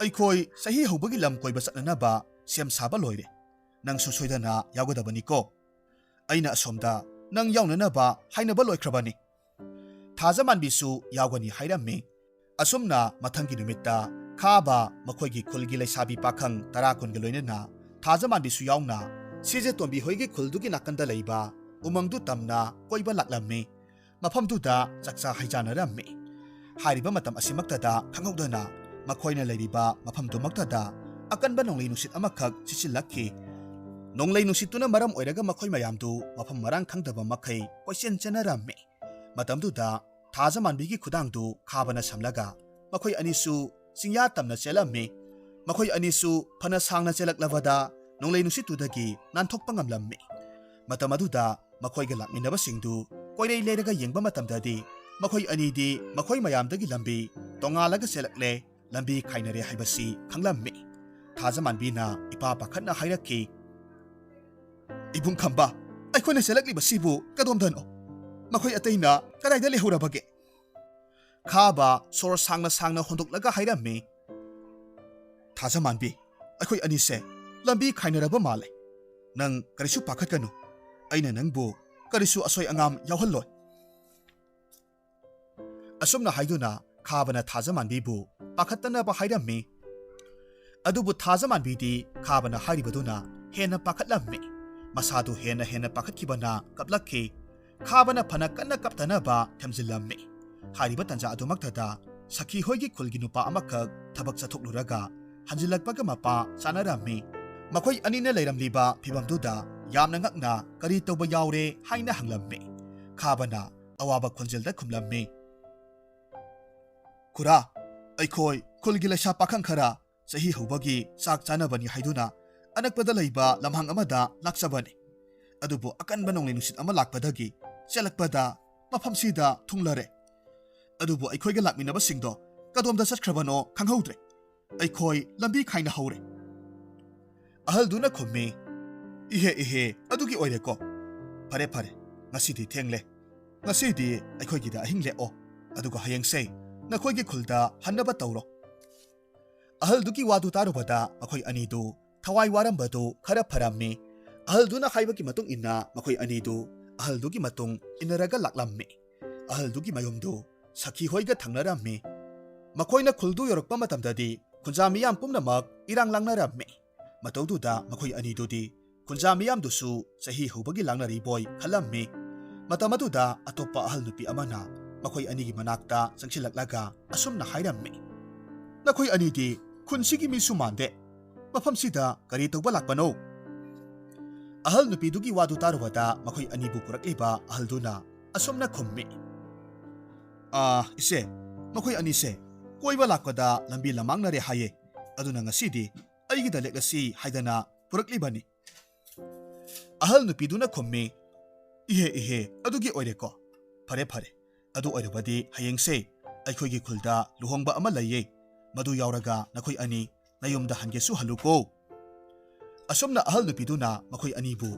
ꯑꯩꯈꯣꯏ ꯆꯍꯤ ꯍꯧꯕꯒꯤ ꯂꯝ ꯀꯣꯏꯕ ꯆꯠꯅꯅꯕ ꯁꯦꯝ ꯁꯥꯕ ꯂꯣꯏꯔꯦ꯫ ꯅꯪꯁꯨ ꯁꯣꯏꯗꯅ ꯌꯥꯎꯒꯗꯕꯅꯤꯀꯣ꯫ ꯑꯩꯅ ꯑꯁꯣꯝꯗ ꯅꯪ ꯌꯥꯎꯅꯅꯕ ꯍꯥꯏꯅꯕ ꯂꯣꯏꯈ꯭ꯔꯕꯅꯤ"꯫ ꯊꯥꯖꯃꯥꯟꯕꯤꯁꯨ ꯌꯥꯎꯒꯅꯤ ꯍꯥꯏꯔꯝꯃꯤ꯫ ꯑꯁꯨꯝꯅ ꯃꯊꯪꯒꯤ ꯅꯨꯃꯤꯠꯇ ꯈꯥꯕ ꯃꯈꯣꯏꯒꯤ ꯈꯨꯜꯒꯤ ꯂꯩꯁꯥꯕꯤ ꯄꯥꯈꯪ ꯇꯔꯥ ꯀꯨꯟꯒ ꯂꯣꯏꯅꯅ ꯊꯥꯖꯃꯥꯟꯕꯤꯁꯨ ꯌꯥꯎꯅ ꯁꯤꯖꯦ ꯇꯣꯝꯕꯤ ꯍꯣꯏꯒꯤ ꯈꯨꯜꯗꯨꯒꯤ ꯅꯥꯀꯟꯗ ꯂꯩꯕ ꯎꯃꯪꯗꯨ ꯇꯝꯅ ꯀꯣꯏꯕ ꯂꯥꯛꯂꯝꯃꯤ꯫ ꯃꯐꯝꯗꯨꯗ ꯆꯥꯛꯆꯥ ꯍꯩꯖꯥꯟꯅꯔꯝꯃꯤ꯫ ꯍꯥꯏꯔꯤꯕ ꯃꯇꯝ ꯑꯁꯤꯃꯛꯇꯗ ꯈꯪꯍꯧꯗꯅ ꯃꯈꯣꯏꯅ ꯂꯩꯔꯤꯕ ꯃꯐꯝꯗꯨꯃꯛꯇꯗ ꯑꯀꯟꯕ ꯅꯣꯡꯂꯩ ꯅꯨꯡꯁꯤꯠ ꯑꯃꯈꯛ ꯁꯤꯠꯆꯤꯜꯂꯛꯈꯤ꯫ ꯅꯣꯡꯂꯩ ꯅꯨꯡꯁꯤꯠꯇꯨꯅ ꯃꯔꯝ ꯑꯣꯏꯔꯒ ꯃꯈꯣꯏ ꯃꯌꯥꯝꯗꯨ ꯃꯐꯝ ꯃꯔꯥꯡ ꯈꯪꯗꯕ ꯃꯈꯩ ꯀꯣꯏꯆꯦꯟ ꯆꯦꯟꯅꯔꯝꯃꯤ꯫ ꯃꯇꯝꯗꯨꯗ ꯊꯥꯖꯃꯥꯟꯕꯤꯒꯤ ꯈꯨꯗꯥꯡꯗꯨ ꯈꯥꯕꯅ ꯁꯝꯂꯒ ꯃꯈꯣꯏ ꯑꯅꯤꯁꯨ ꯆꯤꯡꯌꯥ ꯇꯝꯅ ꯆꯦꯜꯂꯝꯃꯤ꯫ ꯃꯈꯣꯏ ꯑꯅꯤꯁꯨ ꯐꯅ ꯁꯥꯡꯅ ꯆꯦꯜꯂꯛꯂꯕꯗ ꯅꯣꯡꯂꯩ ꯅꯨꯡꯁꯤꯠꯇꯨꯗꯒꯤ ꯅꯥꯟꯊꯣꯛꯄ ꯉꯝꯂꯝꯃꯤ꯫ ꯃꯇꯝ ꯑꯗꯨꯗ ꯃꯈꯣꯏꯒ ꯂꯥꯛꯃꯤꯟꯅꯕꯁꯤꯡꯗꯨ ꯀꯣꯏꯔꯩ ꯂꯩꯔꯒ ꯌꯦꯡꯕ ꯃꯇꯝꯗꯗꯤ ꯃꯈꯣꯏ ꯑꯅꯤꯗꯤ ꯃꯈꯣꯏ ꯃꯌꯥꯝꯗꯒꯤ ꯂꯝꯕꯤ ꯇꯣꯉꯥꯜꯂꯒ ꯆꯦꯜꯂꯛꯂꯦ, ꯂꯝꯕꯤ ꯈꯥꯏꯅꯔꯦ ꯍꯥꯏꯕꯁꯤ ꯈꯪꯂꯝꯃꯤ꯫ ꯊꯥꯖꯃꯥꯟꯕꯤꯅ ꯏꯄꯥ ꯄꯥꯈꯠꯅ ꯍꯥꯏꯔꯛꯈꯤ, "ꯏꯕꯨꯡ ꯈꯝꯕ, ꯑꯩꯈꯣꯏꯅ ꯆꯦꯜꯂꯛꯂꯤꯕꯁꯤꯕꯨ ꯀꯗꯣꯝꯗꯅꯣ? ꯃꯈꯣꯏ ꯑꯇꯩꯅ ꯀꯗꯥꯏꯗ ꯂꯩꯍꯧꯔꯕꯒꯦ?" ꯈꯥꯕ ꯁꯣꯔ ꯁꯥꯡꯅ ꯁꯥꯡꯅ ꯍꯣꯟꯗꯣꯛꯂꯒ ꯍꯥꯏꯔꯝꯃꯤ, "ꯊꯥꯖꯃꯥꯟꯕꯤ, ꯑꯩꯈꯣꯏ ꯑꯅꯤꯁꯦ ꯂꯝꯕꯤ ꯈꯥꯏꯅꯔꯕ ꯃꯥꯜꯂꯦ꯫ ꯅꯪ ꯀꯔꯤꯁꯨ ꯄꯥꯈꯠꯀꯅꯨ, ꯑꯩꯅ ꯅꯪꯕꯨ ꯀꯔꯤꯁꯨ ꯑꯁꯣꯏ ꯑꯉꯥꯝ ꯌꯥꯎꯍꯜꯂꯣꯏ"꯫ ꯑꯁꯨꯝꯅ ꯍꯥꯏꯗꯨꯅ ꯈꯥꯕꯅ ꯊꯥꯖꯃꯥꯟꯕꯤꯕꯨ ꯄꯥꯈꯠꯇꯅꯕ ꯍꯥꯏꯔꯝꯃꯤ꯫ ꯑꯗꯨꯕꯨ ꯊꯥꯖꯃꯥꯟꯕꯤꯗꯤ ꯈꯥꯕꯅ ꯍꯥꯏꯔꯤꯕꯗꯨꯅ ꯍꯦꯟꯅ ꯄꯥꯈꯠꯂꯝꯃꯤ꯫ ꯃꯁꯥꯗꯨ ꯍꯦꯟꯅ ꯍꯦꯟꯅ ꯄꯥꯈꯠꯈꯤꯕꯅ ꯀꯞꯂꯛꯈꯤ꯫ ꯈꯥꯕꯅ ꯐꯅ ꯀꯟꯅ ꯀꯞꯇꯅꯕ ꯊꯦꯝꯖꯤꯜꯂꯝꯃꯤ꯫ ꯍꯥꯏꯔꯤꯕ ꯇꯥꯟꯖꯥ ꯑꯗꯨꯃꯛꯇꯗ ꯁꯈꯤ ꯍꯣꯏꯒꯤ ꯈꯨꯜꯒꯤ ꯅꯨꯄꯥ ꯑꯃꯈꯛ ꯊꯕꯛ ꯆꯠꯊꯣꯛꯂꯨꯔꯒ ꯍꯟꯖꯤꯜꯂꯛꯄꯒ ꯃꯄꯥ ꯆꯥꯅꯔꯝꯃꯤ꯫ ꯃꯈꯣꯏ ꯑꯅꯤꯅ ꯂꯩꯔꯝꯂꯤꯕ ꯐꯤꯚꯝꯗꯨꯗ ꯌꯥꯝꯅ ꯉꯛꯅ "ꯀꯔꯤ ꯇꯧꯕ ꯌꯥꯎꯔꯦ?" ꯍꯥꯏꯅ ꯍꯪꯂꯝꯃꯤ꯫ ꯈꯥꯕꯅ ꯑꯋꯥꯕ ꯈꯣꯟꯖꯦꯜꯗ ꯈꯨꯝꯂꯝꯃꯤ, "ꯈꯨꯔꯥ, ꯑꯩꯈꯣꯏ ꯈꯨꯜꯒꯤ ꯂꯩꯁꯥ ꯄꯥꯈꯪ ꯈꯔ ꯆꯍꯤ ꯍꯧꯕꯒꯤ ꯆꯥꯛ ꯆꯥꯅꯕꯅꯤ ꯍꯥꯏꯗꯨꯅ ꯑꯅꯛꯄꯗ ꯂꯩꯕ ꯂꯝꯍꯥꯡ ꯑꯃꯗ ꯂꯥꯛꯆꯕꯅꯤ꯫ ꯑꯗꯨꯕꯨ ꯑꯀꯟꯕ ꯅꯣꯡꯂꯩ ꯅꯨꯡꯁꯤꯠ ꯑꯃ ꯂꯥꯛꯄꯗꯒꯤ ꯆꯦꯜꯂꯛꯄꯗ ꯃꯐꯝꯁꯤꯗ ꯊꯨꯡꯂꯔꯦ꯫ ꯑꯗꯨꯕꯨ ꯑꯩꯈꯣꯏꯒ ꯂꯥꯛꯃꯤꯟꯅꯕꯁꯤꯡꯗꯣ ꯀꯗꯣꯝꯗ ꯆꯠꯈ꯭ꯔꯕꯅꯣ ꯈꯪꯍꯧꯗ꯭ꯔꯦ꯫ ꯑꯩꯈꯣꯏ ꯂꯝꯕꯤ ꯈꯥꯏꯅ ꯍꯧꯔꯦ꯫" ꯑꯍꯜꯗꯨꯅ ꯈꯨꯝꯃꯤ, "ꯏꯍꯦ ꯏꯍꯦ, ꯑꯗꯨꯒꯤ ꯑꯣꯏꯔꯦꯀꯣ꯫ ꯐꯔꯦ ꯐꯔꯦ, ꯉꯁꯤꯗꯤ ꯊꯦꯡꯂꯦ꯫ ꯉꯁꯤꯗꯤ ꯑꯩꯈꯣꯏꯒꯤꯗ ꯑꯍꯤꯡ ꯂꯦꯛꯑꯣ, ꯑꯗꯨꯒ ꯍꯌꯦꯡꯁꯦ ꯅꯈꯣꯏꯒꯤ ꯈꯨꯜꯗ ꯍꯟꯅꯕ ꯇꯧꯔꯣ꯫" ꯑꯍꯜꯗꯨꯒꯤ ꯋꯥꯗꯨ ꯇꯥꯔꯨꯕꯗ ꯃꯈꯣꯏ ꯑꯅꯤꯗꯨ ꯊꯋꯥꯏ ꯋꯥꯔꯝꯕꯗꯨ ꯈꯔ ꯐꯔꯝꯃꯤ꯫ ꯑꯍꯜꯗꯨꯅ ꯍꯥꯏꯕꯒꯤ ꯃꯇꯨꯡ ꯏꯟꯅ ꯃꯈꯣꯏ ꯑꯅꯤꯗꯨ ꯑꯍꯜꯗꯨꯒꯤ ꯃꯇꯨꯡ ꯏꯟꯅꯔꯒ ꯂꯥꯛꯂꯝꯃꯤ꯫ ꯑꯍꯜꯗꯨꯒꯤ ꯃꯌꯨꯝꯗꯨ ꯁꯈꯤ ꯍꯣꯏꯒ ꯊꯪꯅꯔꯝꯃꯤ꯫ ꯃꯈꯣꯏꯅ ꯈꯨꯜꯗꯨ ꯌꯧꯔꯛꯄ ꯃꯇꯝꯗꯗꯤ ꯈꯨꯟꯖꯥ ꯃꯤꯌꯥꯝ ꯄꯨꯝꯅꯃꯛ ꯏꯔꯥꯡ ꯂꯥꯡꯅꯔꯝꯃꯤ꯫ ꯃꯇꯧꯗꯨꯗ ꯃꯈꯣꯏ ꯑꯅꯤꯗꯨꯗꯤ ꯈꯨꯟꯖꯥ ꯃꯤꯌꯥꯝꯗꯨꯁꯨ ꯆꯍꯤ ꯍꯧꯕꯒꯤ ꯂꯥꯡꯅꯔꯤꯕꯣꯏ ꯈꯜꯂꯝꯃꯤ꯫ ꯃꯇꯝ ꯑꯗꯨꯗ ꯑꯇꯣꯞꯄ ꯑꯍꯜ ꯅꯨꯄꯤ ꯑꯃꯅ ꯃꯈꯣꯏ ꯑꯅꯤꯒꯤ ꯃꯅꯥꯛꯇ ꯆꯪꯁꯤꯜꯂꯛꯂꯒ ꯑꯁꯨꯝꯅ ꯍꯥꯏꯔꯝꯃꯤ, "ꯅꯈꯣꯏ ꯑꯅꯤꯗꯤ ꯈꯨꯟꯁꯤꯒꯤ ꯃꯤꯁꯨ ꯃꯥꯟꯗꯦ꯫ ꯃꯐꯝꯁꯤꯗ ꯀꯔꯤ ꯇꯧꯕ ꯂꯥꯛꯄꯅꯣ?" ꯑꯍꯜ ꯅꯨꯄꯤꯗꯨꯒꯤ ꯋꯥꯗꯨ ꯇꯥꯔꯨꯕꯗ ꯃꯈꯣꯏ ꯑꯅꯤꯕꯨ ꯄꯨꯔꯛꯂꯤꯕ ꯑꯍꯜꯗꯨꯅ ꯑꯁꯨꯝꯅ ꯈꯨꯝꯃꯤ, "ꯑꯥ, ꯏꯆꯦ, ꯃꯈꯣꯏ ꯑꯅꯤꯁꯦ ꯀꯣꯏꯕ ꯂꯥꯛꯄꯗ ꯂꯝꯕꯤ ꯂꯃꯥꯡꯅꯔꯦ ꯍꯥꯏꯌꯦ꯫ ꯑꯗꯨꯅ ꯉꯁꯤꯗꯤ ꯑꯩꯒꯤꯗ ꯂꯦꯛꯂꯁꯤ ꯍꯥꯏꯗꯅ ꯄꯨꯔꯛꯂꯤꯕꯅꯤ꯫" ꯑꯍꯜ ꯅꯨꯄꯤꯗꯨꯅ ꯈꯨꯝꯃꯤ, "ꯏꯍꯦ ꯏꯍꯦ, ꯑꯗꯨꯒꯤ ꯑꯣꯏꯔꯦꯀꯣ꯫ ꯐꯔꯦ ꯐꯔꯦ, ꯑꯗꯨ ꯑꯣꯏꯔꯕꯗꯤ ꯍꯌꯦꯡꯁꯦ ꯑꯩꯈꯣꯏꯒꯤ ꯈꯨꯜꯗ ꯂꯨꯍꯣꯡꯕ ꯑꯃ ꯂꯩꯌꯦ꯫ ꯃꯗꯨ ꯌꯥꯎꯔꯒ ꯅꯈꯣꯏ ꯑꯅꯤ ꯅꯌꯨꯝꯗ ꯍꯟꯒꯦꯁꯨ ꯍꯜꯂꯨꯀꯣ꯫" ꯑꯁꯨꯝꯅ ꯑꯍꯜ ꯅꯨꯄꯤꯗꯨꯅ ꯃꯈꯣꯏ ꯑꯅꯤꯕꯨ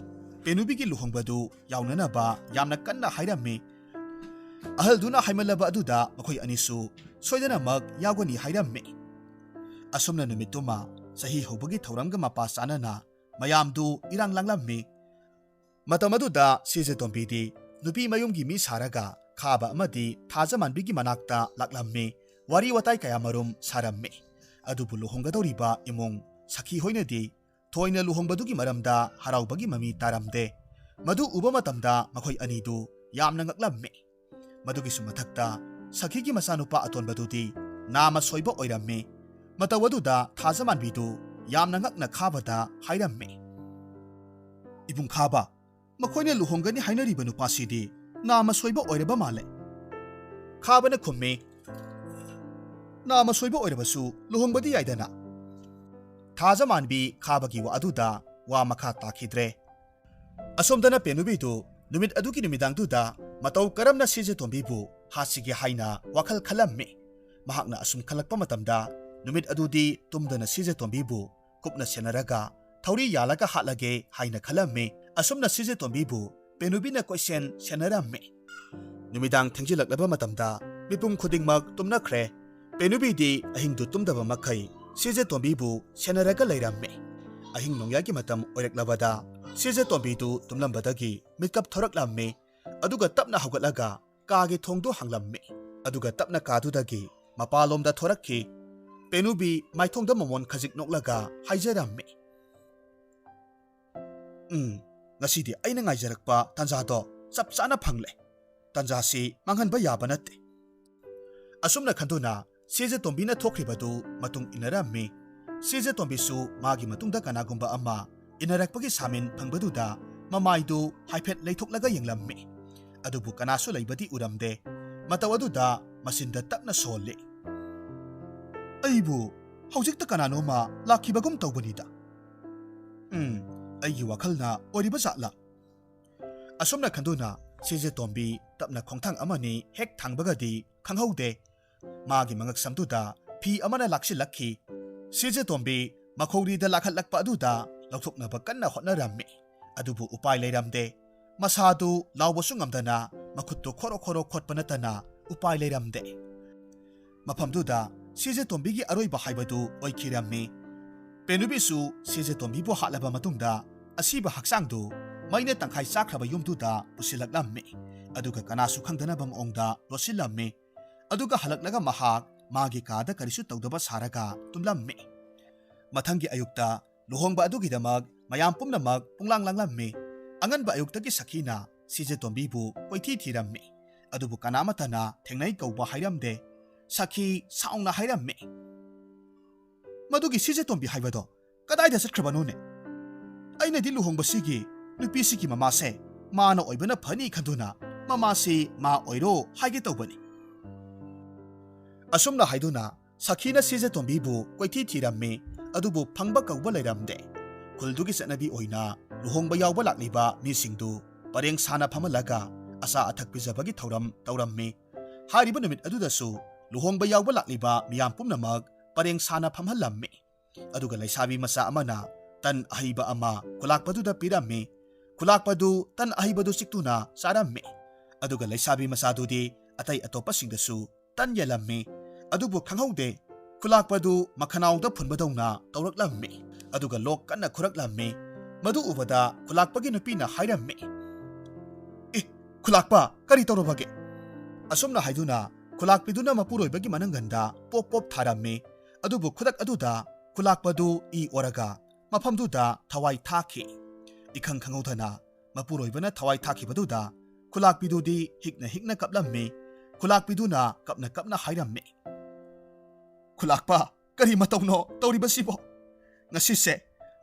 ꯄꯦꯅꯨꯕꯤꯒꯤ ꯂꯨꯍꯣꯡꯕꯗꯨ ꯌꯥꯎꯅꯅꯕ ꯌꯥꯝꯅ ꯀꯟꯅ ꯍꯥꯏꯔꯝꯃꯤ꯫ ꯑꯍꯜꯗꯨꯅ ꯍꯥꯏꯃꯜꯂꯕ ꯑꯗꯨꯗ ꯃꯈꯣꯏ ꯑꯅꯤꯁꯨ ꯁꯣꯏꯗꯅꯃꯛ ꯌꯥꯎꯒꯅꯤ ꯍꯥꯏꯔꯝꯃꯤ꯫ ꯑꯁꯨꯝꯅ ꯅꯨꯃꯤꯠꯇꯨꯃ ꯆꯍꯤ ꯍꯧꯕꯒꯤ ꯊꯧꯔꯝꯒ ꯃꯄꯥ ꯆꯥꯅꯅ ꯃꯌꯥꯝꯗꯨ ꯏꯔꯥꯡ ꯂꯥꯡꯂꯝꯃꯤ꯫ ꯃꯇꯝ ꯑꯗꯨꯗ ꯁꯤꯖꯦ ꯇꯣꯝꯕꯤꯗꯤ ꯅꯨꯄꯤ ꯃꯌꯨꯝꯒꯤ ꯃꯤ ꯁꯥꯔꯒ ꯈꯥꯕ ꯑꯃꯗꯤ ꯊꯥꯖꯃꯥꯟꯕꯤꯒꯤ ꯃꯅꯥꯛꯇ ꯂꯥꯛꯂꯝꯃꯤ꯫ ꯋꯥꯔꯤ ꯋꯥꯇꯥꯏ ꯀꯌꯥꯃꯔꯨꯝ ꯁꯥꯔꯝꯃꯤ꯫ ꯑꯗꯨꯕꯨ ꯂꯨꯍꯣꯡꯒꯗꯧꯔꯤꯕ ꯏꯃꯨꯡ ꯁꯈꯤ ꯍꯣꯏꯅꯗꯤ ꯊꯣꯏꯅ ꯂꯨꯍꯣꯡꯕꯗꯨꯒꯤ ꯃꯔꯝꯗ ꯍꯔꯥꯎꯕꯒꯤ ꯃꯃꯤ ꯇꯥꯔꯝꯗꯦ꯫ ꯃꯗꯨ ꯎꯕ ꯃꯇꯝꯗ ꯃꯈꯣꯏ ꯑꯅꯤꯗꯨ ꯌꯥꯝꯅ ꯉꯛꯂꯝꯃꯤ꯫ ꯃꯗꯨꯒꯤꯁꯨ ꯃꯊꯛꯇ ꯁꯈꯤꯒꯤ ꯃꯆꯥꯅꯨꯄꯥ ꯑꯇꯣꯟꯕꯗꯨꯗꯤ ꯅꯥꯃ ꯁꯣꯏꯕ ꯑꯣꯏꯔꯝꯃꯤ꯫ ꯃꯇꯧ ꯑꯗꯨꯗ ꯊꯥꯖꯃꯥꯟꯕꯤꯗꯨ ꯌꯥꯝꯅ ꯉꯛꯅ ꯈꯥꯕꯗ ꯍꯥꯏꯔꯝꯃꯤ, "ꯏꯕꯨꯡ ꯈꯥꯕ, ꯃꯈꯣꯏꯅ ꯂꯨꯍꯣꯡꯒꯅꯤ ꯍꯥꯏꯅꯔꯤꯕ ꯅꯨꯄꯥꯁꯤꯗꯤ ꯅꯥꯃ ꯁꯣꯏꯕ ꯑꯣꯏꯔꯕ ꯃꯥꯜꯂꯦ꯫" ꯈꯥꯕꯅ ꯈꯨꯝꯃꯤ, ꯅꯥꯃ ꯁꯣꯏꯕ ꯑꯣꯏꯔꯕꯁꯨ ꯂꯨꯍꯣꯡꯕꯗꯤ ꯌꯥꯏꯗꯅ꯫ ꯊꯥꯖꯃꯥꯟꯕꯤ ꯈꯥꯕꯒꯤ ꯋꯥ ꯑꯗꯨꯗ ꯋꯥ ꯃꯈꯥ ꯇꯥꯈꯤꯗ꯭ꯔꯦ꯫ ꯑꯁꯣꯝꯗꯅ ꯄꯦꯅꯨꯕꯤꯗꯨ ꯅꯨꯃꯤꯠ ꯑꯗꯨꯒꯤ ꯅꯨꯃꯤꯗꯥꯡꯗꯨꯗ ꯃꯇꯧ ꯀꯔꯝꯅ ꯁꯤꯖꯦ ꯇꯣꯝꯕꯤꯕꯨ ꯍꯥꯠꯁꯤꯒꯦ ꯍꯥꯏꯅ ꯋꯥꯈꯜ ꯈꯜꯂꯝꯃꯤ꯫ ꯃꯍꯥꯛꯅ ꯑꯁꯨꯝ ꯈꯜꯂꯛꯄ ꯃꯇꯝꯗ ꯅꯨꯃꯤꯠ ꯑꯗꯨꯗꯤ ꯇꯨꯝꯗꯅ ꯁꯤꯖꯦ ꯇꯣꯝꯕꯤꯕꯨ ꯀꯨꯞꯅ ꯁꯦꯟꯅꯔꯒ ꯊꯧꯔꯤ ꯌꯥꯜꯂꯒ ꯍꯥꯠꯂꯒꯦ ꯍꯥꯏꯅ ꯈꯜꯂꯝꯃꯤ꯫ ꯑꯁꯨꯝꯅ ꯁꯤꯖꯦ ꯇꯣꯝꯕꯤꯕꯨ ꯄꯦꯅꯨꯕꯤꯅ ꯀꯣꯏꯁꯦꯟ ꯁꯦꯟꯅꯔꯝꯃꯤ꯫ ꯅꯨꯃꯤꯗꯥꯡ ꯊꯦꯡꯖꯤꯜꯂꯛꯂꯕ ꯃꯇꯝꯗ ꯃꯤꯄꯨꯝ ꯈꯨꯗꯤꯡꯃꯛ ꯇꯨꯝꯅꯈ꯭ꯔꯦ꯫ ꯄꯦꯅꯨꯕꯤꯗꯤ ꯑꯍꯤꯡꯗꯨ ꯇꯨꯝꯗꯕ ꯃꯈꯩ ꯁꯤꯖꯦ ꯇꯣꯝꯕꯤꯕꯨ ꯁꯦꯟꯅꯔꯒ ꯂꯩꯔꯝꯃꯤ꯫ ꯑꯍꯤꯡ ꯅꯣꯡꯌꯥꯏꯒꯤ ꯃꯇꯝ ꯑꯣꯏꯔꯛꯂꯕꯗ ꯁꯤꯖꯦ ꯇꯣꯝꯕꯤꯗꯨ ꯇꯨꯝꯂꯝꯕꯗꯒꯤ ꯃꯤꯠꯀꯞ ꯊꯣꯔꯛꯂꯝꯃꯤ꯫ ꯑꯗꯨꯒ ꯇꯞꯅ ꯍꯧꯒꯠꯂꯒ ꯀꯥꯒꯤ ꯊꯣꯡꯗꯨ ꯍꯥꯡꯂꯝꯃꯤ꯫ ꯑꯗꯨꯒ ꯇꯞꯅ ꯀꯥꯗꯨꯗꯒꯤ ꯃꯄꯥꯟꯂꯣꯝꯗ ꯊꯣꯔꯛꯈꯤ꯫ ꯄꯦꯅꯨꯕꯤ ꯃꯥꯏꯊꯣꯡꯗ ꯃꯃꯣꯟ ꯈꯖꯤꯛ ꯅꯣꯛꯂꯒ ꯍꯥꯏꯖꯔꯝꯃꯤ, "ꯎꯝ, ꯉꯁꯤꯗꯤ ꯑꯩꯅ ꯉꯥꯏꯖꯔꯛꯄ ꯇꯥꯟꯖꯥꯗꯣ ꯆꯞ ꯆꯥꯅ ꯐꯪꯂꯦ꯫ ꯇꯥꯟꯖꯥꯁꯤ ꯃꯥꯡꯍꯟꯕ ꯌꯥꯕ ꯅꯠꯇꯦ"꯫ ꯑꯁꯨꯝꯅ ꯈꯟꯗꯨꯅ ꯁꯤꯖꯦ ꯇꯣꯝꯕꯤꯅ ꯊꯣꯛꯈ꯭ꯔꯤꯕꯗꯨ ꯃꯇꯨꯡ ꯏꯟꯅꯔꯝꯃꯤ꯫ ꯁꯤꯖꯦ ꯇꯣꯝꯕꯤꯁꯨ ꯃꯥꯒꯤ ꯃꯇꯨꯡꯗ ꯀꯅꯥꯒꯨꯝꯕ ꯑꯃ ꯏꯟꯅꯔꯛꯄꯒꯤ ꯁꯥꯃꯤꯟ ꯐꯪꯕꯗꯨꯗ ꯃꯃꯥꯏꯗꯨ ꯍꯥꯏꯐꯦꯠ ꯂꯩꯊꯣꯛꯂꯒ ꯌꯦꯡꯂꯝꯃꯤ꯫ ꯑꯗꯨꯕꯨ ꯀꯅꯥꯁꯨ ꯂꯩꯕꯗꯤ ꯎꯔꯝꯗꯦ꯫ ꯃꯇꯧ ꯑꯗꯨꯗ ꯃꯆꯤꯟꯗ ꯇꯞꯅ ꯁꯣꯜꯂꯤ, "ꯑꯩꯕꯨ ꯍꯧꯖꯤꯛꯇ ꯀꯅꯥꯅꯣꯃ ꯂꯥꯛꯈꯤꯕꯒꯨꯝ ꯇꯧꯕꯅꯤꯗ꯫ ꯎꯝ, ꯑꯩꯒꯤ ꯋꯥꯈꯜꯅ ꯑꯣꯏꯔꯤꯕ ꯖꯥꯠꯂꯥ?" ꯑꯁꯨꯝꯅ ꯈꯟꯗꯨꯅ ꯁꯤꯖꯦ ꯇꯣꯝꯕꯤ ꯇꯞꯅ ꯈꯣꯡꯊꯥꯡ ꯑꯃꯅꯤ ꯍꯦꯛ ꯊꯥꯡꯕꯒꯗꯤ ꯈꯪꯍꯧꯗꯦ꯫ ꯃꯥꯒꯤ ꯃꯉꯛꯁꯝꯗꯨꯗ ꯐꯤ ꯑꯃꯅ ꯂꯥꯛꯁꯤꯜꯂꯛꯈꯤ꯫ ꯁꯤꯖꯦ ꯇꯣꯝꯕꯤ ꯃꯈꯧꯔꯤꯗ ꯂꯥꯛꯍꯠꯂꯛꯄ ꯑꯗꯨꯗ ꯂꯧꯊꯣꯛꯅꯕ ꯀꯟꯅ ꯍꯣꯠꯅꯔꯝꯃꯤ꯫ ꯑꯗꯨꯕꯨ ꯎꯄꯥꯏ ꯂꯩꯔꯝꯗꯦ꯫ ꯃꯁꯥꯗꯨ ꯂꯥꯎꯕꯁꯨ ꯉꯝꯗꯅ ꯃꯈꯨꯠꯇꯨ ꯈꯣꯔꯣ ꯈꯣꯔꯣ ꯈꯣꯠꯄ ꯅꯠꯇꯅ ꯎꯄꯥꯏ ꯂꯩꯔꯝꯗꯦ꯫ ꯃꯐꯝꯗꯨꯗ ꯁꯤꯖꯦ ꯇꯣꯝꯕꯤꯒꯤ ꯑꯔꯣꯏꯕ ꯍꯥꯏꯕꯗꯨ ꯑꯣꯏꯈꯤꯔꯝꯃꯤ꯫ ꯄꯦꯅꯨꯕꯤꯁꯨ ꯁꯤꯖꯦ ꯇꯣꯝꯕꯤꯕꯨ ꯍꯥꯠꯂꯕ ꯃꯇꯨꯡꯗ ꯑꯁꯤꯕ ꯍꯛꯆꯥꯡꯗꯨ ꯃꯩꯅ ꯇꯪꯈꯥꯏ ꯆꯥꯈ꯭ꯔꯕ ꯌꯨꯝꯗꯨꯗ ꯄꯨꯁꯤꯜꯂꯛꯂꯝꯃꯤ꯫ ꯑꯗꯨꯒ ꯀꯅꯥꯁꯨ ꯈꯪꯗꯅꯕ ꯃꯑꯣꯡꯗ ꯂꯣꯠꯁꯤꯜꯂꯝꯃꯤ꯫ ꯑꯗꯨꯒ ꯍꯜꯂꯛꯂꯒ ꯃꯍꯥꯛ ꯃꯥꯒꯤ ꯀꯥꯗ ꯀꯔꯤꯁꯨ ꯇꯧꯗꯕ ꯁꯥꯔꯒ ꯇꯨꯝꯂꯝꯃꯤ꯫ ꯃꯊꯪꯒꯤ ꯑꯌꯨꯛꯇ ꯂꯨꯍꯣꯡꯕ ꯑꯗꯨꯒꯤꯗꯃꯛ ꯃꯌꯥꯝ ꯄꯨꯝꯅꯃꯛ ꯄꯨꯡꯂꯥꯡ ꯂꯥꯡꯂꯝꯃꯤ꯫ ꯑꯉꯟꯕ ꯑꯌꯨꯛꯇꯒꯤ ꯁꯈꯤꯅ ꯁꯤꯖꯦ ꯇꯣꯝꯕꯤꯕꯨ ꯀꯣꯏꯊꯤ ꯊꯤꯔꯝꯃꯤ꯫ ꯑꯗꯨꯕꯨ ꯀꯅꯥꯃꯠꯇꯅ ꯊꯦꯡꯅꯩ ꯀꯧꯕ ꯍꯥꯏꯔꯝꯗꯦ꯫ ꯁꯈꯤ ꯁꯥꯎꯅ ꯍꯥꯏꯔꯝꯃꯤ, "ꯃꯗꯨꯒꯤ ꯁꯤꯖꯦ ꯇꯣꯝꯕꯤ ꯍꯥꯏꯕꯗꯣ ꯀꯗꯥꯏꯗ ꯆꯠꯈ꯭ꯔꯕꯅꯣꯅꯦ? ꯑꯩꯅꯗꯤ ꯂꯨꯍꯣꯡꯕꯁꯤꯒꯤ ꯅꯨꯄꯤꯁꯤꯒꯤ ꯃꯃꯥꯁꯦ ꯃꯥꯅ ꯑꯣꯏꯕꯅ ꯐꯅꯤ ꯈꯟꯗꯨꯅ ꯃꯃꯥꯁꯤ ꯃꯥ ꯑꯣꯏꯔꯣ ꯍꯥꯏꯒꯦ ꯇꯧꯕꯅꯤ"꯫ ꯑꯁꯨꯝꯅ ꯍꯥꯏꯗꯨꯅ ꯁꯈꯤꯅ ꯁꯤꯖꯇꯣꯝꯕꯤꯕꯨ ꯀꯣꯏꯊꯤ ꯊꯤꯔꯝꯃꯤ, ꯑꯗꯨꯕꯨ ꯐꯪꯕ ꯀꯧꯕ ꯂꯩꯔꯝꯗꯦ꯫ ꯈꯨꯜꯗꯨꯒꯤ ꯆꯠꯅꯕꯤ ꯑꯣꯏꯅ ꯂꯨꯍꯣꯡꯕ ꯌꯥꯎꯕ ꯂꯥꯛꯂꯤꯕ ꯃꯤꯁꯤꯡꯗꯨ ꯄꯔꯦꯡ ꯁꯥꯅ ꯐꯝꯍꯜꯂꯒ ꯑꯆꯥ ꯑꯊꯛ ꯄꯤꯖꯕꯒꯤ ꯊꯧꯔꯝ ꯇꯧꯔꯝꯃꯤ꯫ ꯍꯥꯏꯔꯤꯕ ꯅꯨꯃꯤꯠ ꯑꯗꯨꯗꯁꯨ ꯂꯨꯍꯣꯡꯕ ꯌꯥꯎꯕ ꯂꯥꯛꯂꯤꯕ ꯃꯤꯌꯥꯝ ꯄꯨꯝꯅꯃꯛ ꯄꯔꯦꯡ ꯁꯥꯅ ꯐꯝꯍꯜꯂꯝꯃꯤ꯫ ꯑꯗꯨꯒ ꯂꯩꯁꯥꯕꯤ ꯃꯆꯥ ꯑꯃꯅ ꯇꯟ ꯑꯍꯩꯕ ꯑꯃ ꯈꯨꯂꯥꯛꯄꯗꯨꯗ ꯄꯤꯔꯝꯃꯤ꯫ ꯈꯨꯂꯥꯛꯄꯗꯨ ꯇꯟ ꯑꯍꯩꯕꯗꯨ ꯆꯤꯛꯇꯨꯅ ꯆꯥꯔꯝꯃꯤ꯫ ꯑꯗꯨꯒ ꯂꯩꯁꯥꯕꯤ ꯃꯆꯥꯗꯨꯗꯤ ꯑꯇꯩ ꯑꯇꯣꯞꯄꯁꯤꯡꯗꯁꯨ ꯇꯟ ꯌꯦꯜꯂꯝꯃꯤ꯫ ꯑꯗꯨꯕꯨ ꯈꯪꯍꯧꯗꯦ, ꯈꯨꯂꯥꯛꯄꯗꯨ ꯃꯈꯅꯥꯎꯗ ꯐꯨꯟꯕꯗꯧꯅ ꯇꯧꯔꯛꯂꯝꯃꯤ꯫ ꯑꯗꯨꯒ ꯂꯣꯛ ꯀꯟꯅ ꯈꯨꯔꯛꯂꯝꯃꯤ꯫ ꯃꯗꯨ ꯎꯕꯗ ꯈꯨꯂꯥꯛꯄꯒꯤ ꯅꯨꯄꯤꯅ ꯍꯥꯏꯔꯝꯃꯤ, "ꯑꯦ, ꯈꯨꯂꯥꯛꯄ, ꯀꯔꯤ ꯇꯧꯔꯕꯒꯦ?" ꯑꯁꯨꯝꯅ ꯍꯥꯏꯗꯨꯅ ꯈꯨꯂꯥꯛꯄꯤꯗꯨꯅ ꯃꯄꯨꯔꯣꯏꯕꯒꯤ ꯃꯅꯪꯒꯟꯗ ꯄꯣꯞ ꯄꯣꯞ ꯊꯥꯔꯝꯃꯤ꯫ ꯑꯗꯨꯕꯨ ꯈꯨꯗꯛ ꯑꯗꯨꯗ ꯈꯨꯂꯥꯛꯄꯗꯨ ꯏ ꯑꯣꯔꯒ ꯃꯐꯝꯗꯨꯗ ꯊꯋꯥꯏ ꯊꯥꯈꯤ꯫ ꯏꯈꯪ ꯈꯪꯍꯧꯗꯅ ꯃꯄꯨꯔꯣꯏꯕꯅ ꯊꯋꯥꯏ ꯊꯥꯈꯤꯕꯗꯨꯗ ꯈꯨꯂꯥꯛꯄꯤꯗꯨꯗꯤ ꯍꯤꯛꯅ ꯍꯤꯛꯅ ꯀꯞꯂꯝꯃꯤ꯫ ꯈꯨꯂꯥꯛꯄꯤꯗꯨꯅ ꯀꯞꯅ ꯀꯞꯅ ꯍꯥꯏꯔꯝꯃꯤ, "ꯈꯨꯂꯥꯛꯄ, ꯀꯔꯤ ꯃꯇꯧꯅꯣ ꯇꯧꯔꯤꯕꯁꯤꯕꯣ? ꯉꯁꯤꯁꯦ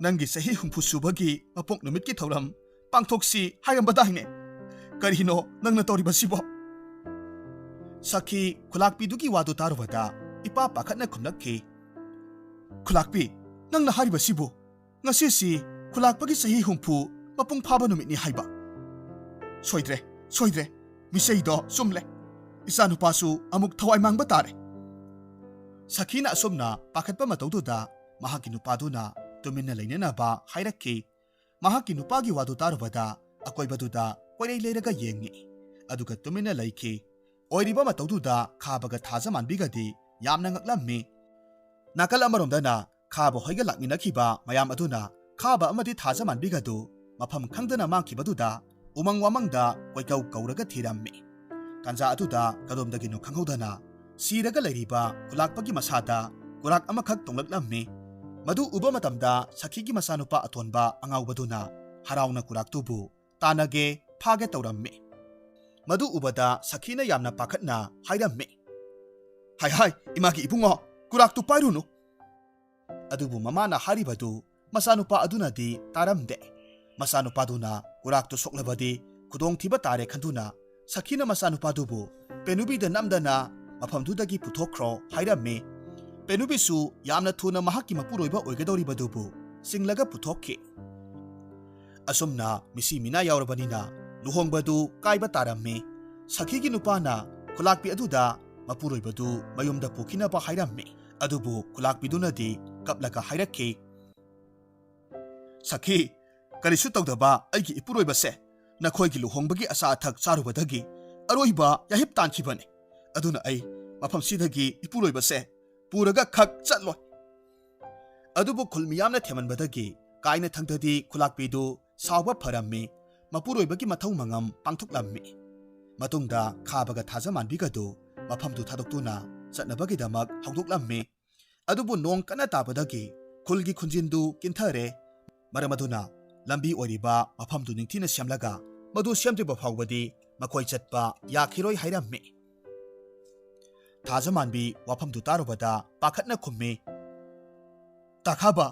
ꯅꯪꯒꯤ ꯆꯍꯤ ꯍꯨꯝꯐꯨ ꯁꯨꯕꯒꯤ ꯃꯄꯣꯛ ꯅꯨꯃꯤꯠꯀꯤ ꯊꯧꯔꯝ ꯄꯥꯡꯊꯣꯛꯁꯤ ꯍꯥꯏꯔꯝꯕꯗꯥꯏꯅꯦ? ꯀꯔꯤꯅꯣ ꯅꯪꯅ ꯇꯧꯔꯤꯕꯁꯤꯕꯣ?" ꯁꯈꯤ ꯈꯨꯂꯥꯛꯄꯤꯗꯨꯒꯤ ꯋꯥꯗꯨ ꯇꯥꯔꯨꯕꯗ ꯏꯄꯥ ꯄꯥꯈꯠꯅ ꯈꯨꯝꯂꯛꯈꯤ, "ꯈꯨꯂꯥꯛꯄꯤ, ꯅꯪꯅ ꯍꯥꯏꯔꯤꯕꯁꯤꯕꯨ? ꯉꯁꯤꯁꯤ ꯈꯨꯂꯥꯛꯄꯒꯤ ꯆꯍꯤ ꯍꯨꯝꯐꯨ ꯃꯄꯨꯡ ꯐꯥꯕ ꯅꯨꯃꯤꯠꯅꯤ ꯍꯥꯏꯕ? ꯁꯣꯏꯗ꯭ꯔꯦ, ꯁꯣꯏꯗ꯭ꯔꯦ꯫ ꯃꯤꯁꯩꯗꯣ ꯆꯨꯝꯂꯦ꯫ ꯏꯆꯥꯅꯨꯄꯥꯁꯨ ꯑꯃꯨꯛ ꯊꯋꯥꯏ ꯃꯥꯡꯕ ꯇꯥꯔꯦ꯫" ꯁꯈꯤꯅ ꯑꯁꯨꯝꯅ ꯄꯥꯈꯠꯄ ꯃꯇꯧꯗꯨꯗ ꯃꯍꯥꯛꯀꯤ ꯅꯨꯄꯥꯗꯨꯅ ꯇꯨꯃꯤꯟꯅ ꯂꯩꯅꯅꯕ ꯍꯥꯏꯔꯛꯈꯤ꯫ ꯃꯍꯥꯛꯀꯤ ꯅꯨꯄꯥꯒꯤ ꯋꯥꯗꯨ ꯇꯥꯔꯨꯕꯗ ꯑꯀꯣꯏꯕꯗꯨꯗ ꯀꯣꯏꯔꯩ ꯂꯩꯔꯒ ꯌꯦꯡꯉꯤ꯫ ꯑꯗꯨꯒ ꯇꯨꯃꯤꯟꯅ ꯂꯩꯈꯤ꯫ ꯑꯣꯏꯔꯤꯕ ꯃꯇꯧꯗꯨꯗ ꯈꯥꯕꯒ ꯊꯥꯖꯃꯥꯟꯕꯤꯒꯗꯤ ꯌꯥꯝꯅ ꯉꯛꯂꯝꯃꯤ꯫ ꯅꯥꯀꯜ ꯑꯃꯔꯣꯝꯗꯅ ꯈꯥꯕ ꯍꯣꯏꯒ ꯂꯥꯛꯃꯤꯟꯅꯈꯤꯕ ꯃꯌꯥꯝ ꯑꯗꯨꯅ ꯈꯥꯕ ꯑꯃꯗꯤ ꯊꯥꯖꯃꯥꯟꯕꯤꯒꯗꯨ ꯃꯐꯝ ꯈꯪꯗꯅ ꯃꯥꯡꯈꯤꯕꯗꯨꯗ ꯎꯃꯪ ꯋꯥꯃꯪꯗ ꯀꯣꯏꯀꯧ ꯀꯧꯔꯒ ꯊꯤꯔꯝꯃꯤ꯫ ꯇꯥꯟꯖꯥ ꯑꯗꯨꯗ ꯀꯗꯣꯝꯗꯒꯤꯅꯣ ꯈꯪꯍꯧꯗꯅ ꯁꯤꯔꯒ ꯂꯩꯔꯤꯕ ꯈꯨꯂꯥꯛꯄꯒꯤ ꯃꯁꯥꯗ ꯀꯨꯔꯥꯛ ꯑꯃꯈꯛ ꯇꯣꯡꯂꯛꯂꯝꯃꯤ꯫ ꯃꯗꯨ ꯎꯕ ꯃꯇꯝꯗ ꯁꯈꯤꯒꯤ ꯃꯆꯥꯅꯨꯄꯥ ꯑꯇꯣꯟꯕ ꯑꯉꯥꯎꯕꯗꯨꯅ ꯍꯔꯥꯎꯅ ꯀꯨꯔꯥꯛꯇꯨꯕꯨ ꯇꯥꯟꯅꯒꯦ, ꯐꯥꯒꯦ ꯇꯧꯔꯝꯃꯤ꯫ ꯃꯗꯨ ꯎꯕꯗ ꯁꯈꯤꯅ ꯌꯥꯝꯅ ꯄꯥꯈꯠꯅ ꯍꯥꯏꯔꯝꯃꯤ, "ꯍꯥꯏ ꯍꯥꯏ, ꯏꯃꯥꯒꯤ ꯏꯕꯨꯡꯉꯣ, ꯀꯨꯔꯥꯛꯇꯨ ꯄꯥꯏꯔꯨꯅꯨ!" ꯑꯗꯨꯕꯨ ꯃꯃꯥꯅ ꯍꯥꯏꯔꯤꯕꯗꯨ ꯃꯆꯥꯅꯨꯄꯥ ꯑꯗꯨꯅꯗꯤ ꯇꯥꯔꯝꯗꯦ꯫ ꯃꯆꯥꯅꯨꯄꯥꯗꯨꯅ ꯀꯨꯔꯥꯛꯇꯨ ꯁꯣꯛꯂꯕꯗꯤ ꯈꯨꯗꯣꯡꯊꯤꯕ ꯇꯥꯔꯦ ꯈꯟꯗꯨꯅ ꯁꯈꯤꯅ ꯃꯆꯥꯅꯨꯄꯥꯗꯨꯕꯨ ꯄꯦꯅꯨꯕꯤꯗ ꯅꯝꯗꯅ ꯃꯐꯝꯗꯨꯗꯒꯤ ꯄꯨꯊꯣꯛꯈ꯭ꯔꯣ ꯍꯥꯏꯔꯝꯃꯤ꯫ ꯄꯦꯅꯨꯕꯤꯁꯨ ꯌꯥꯝꯅ ꯊꯨꯅ ꯃꯍꯥꯛꯀꯤ ꯃꯄꯨꯔꯣꯏꯕ ꯑꯣꯏꯒꯗꯧꯔꯤꯕꯗꯨꯕꯨ ꯆꯤꯡꯂꯒ ꯄꯨꯊꯣꯛꯈꯤ꯫ ꯑꯁꯨꯝꯅ ꯃꯤꯁꯤ ꯃꯤꯅꯥ ꯌꯥꯎꯔꯕꯅꯤꯅ ꯂꯨꯍꯣꯡꯕꯗꯨ ꯀꯥꯏꯕ ꯇꯥꯔꯝꯃꯤ꯫ ꯁꯈꯤꯒꯤ ꯅꯨꯄꯥꯅ ꯈꯨꯂꯥꯛꯄꯤ ꯑꯗꯨꯗ ꯃꯄꯨꯔꯣꯏꯕꯗꯨ ꯃꯌꯨꯝꯗ ꯄꯨꯈꯤꯅꯕ ꯍꯥꯏꯔꯝꯃꯤ꯫ ꯑꯗꯨꯕꯨ ꯈꯨꯂꯥꯛꯄꯤꯗꯨꯅꯗꯤ ꯀꯞꯂꯒ ꯍꯥꯏꯔꯛꯈꯤ, "ꯁꯈꯤ, ꯀꯔꯤꯁꯨ ꯇꯧꯗꯕ ꯑꯩꯒꯤ ꯏꯄꯨꯔꯣꯏꯕꯁꯦ ꯅꯈꯣꯏꯒꯤ ꯂꯨꯍꯣꯡꯕꯒꯤ ꯑꯆꯥ ꯑꯊꯛ ꯆꯥꯔꯨꯕꯗꯒꯤ ꯑꯔꯣꯏꯕ ꯌꯥꯍꯤꯞ ꯇꯥꯟꯈꯤꯕꯅꯤ꯫ ꯑꯗꯨꯅ ꯑꯩ ꯃꯐꯝꯁꯤꯗꯒꯤ ꯏꯄꯨꯔꯣꯏꯕꯁꯦ ꯄꯨꯔꯒ ꯈꯛ ꯆꯠꯂꯣꯏ"꯫ ꯑꯗꯨꯕꯨ ꯈꯨꯜ ꯃꯤꯌꯥꯝꯅ ꯊꯦꯝꯃꯟꯕꯗꯒꯤ ꯀꯥꯏꯅꯊꯪꯗꯗꯤ ꯈꯨꯂꯥꯛꯄꯤꯗꯨ ꯁꯥꯎꯕ ꯐꯔꯝꯃꯤ꯫ ꯃꯄꯨꯔꯣꯏꯕꯒꯤ ꯃꯊꯧ ꯃꯉꯝ ꯄꯥꯡꯊꯣꯛꯂꯝꯃꯤ꯫ ꯃꯇꯨꯡꯗ ꯈꯥꯕꯒ ꯊꯥꯖꯃꯥꯟꯕꯤꯒꯗꯨ ꯃꯐꯝꯗꯨ ꯊꯥꯗꯣꯛꯇꯨꯅ ꯆꯠꯅꯕꯒꯤꯗꯃꯛ ꯍꯧꯗꯣꯛꯂꯝꯃꯤ꯫ ꯑꯗꯨꯕꯨ ꯅꯣꯡ ꯀꯟꯅ ꯇꯥꯕꯗꯒꯤ ꯈꯨꯜꯒꯤ ꯈꯨꯟꯖꯤꯟꯗꯨ ꯀꯤꯟꯊꯔꯦ꯫ ꯃꯔꯝ ꯑꯗꯨꯅ ꯂꯝꯕꯤ ꯑꯣꯏꯔꯤꯕ ꯃꯐꯝꯗꯨ ꯅꯤꯡꯊꯤꯅ ꯁꯦꯝꯂꯒ ꯃꯗꯨ ꯁꯦꯝꯗ꯭ꯔꯤꯕ ꯐꯥꯎꯕꯗꯤ ꯃꯈꯣꯏ ꯆꯠꯄ ꯌꯥꯈꯤꯔꯣꯏ ꯍꯥꯏꯔꯝꯃꯤ꯫ ꯊꯥꯖꯃꯥꯟꯕꯤ ꯋꯥꯐꯝꯗꯨ ꯇꯥꯔꯨꯕꯗ ꯄꯥꯈꯠꯅ ꯈꯨꯝꯃꯤ, "ꯇꯥꯈꯥꯕ,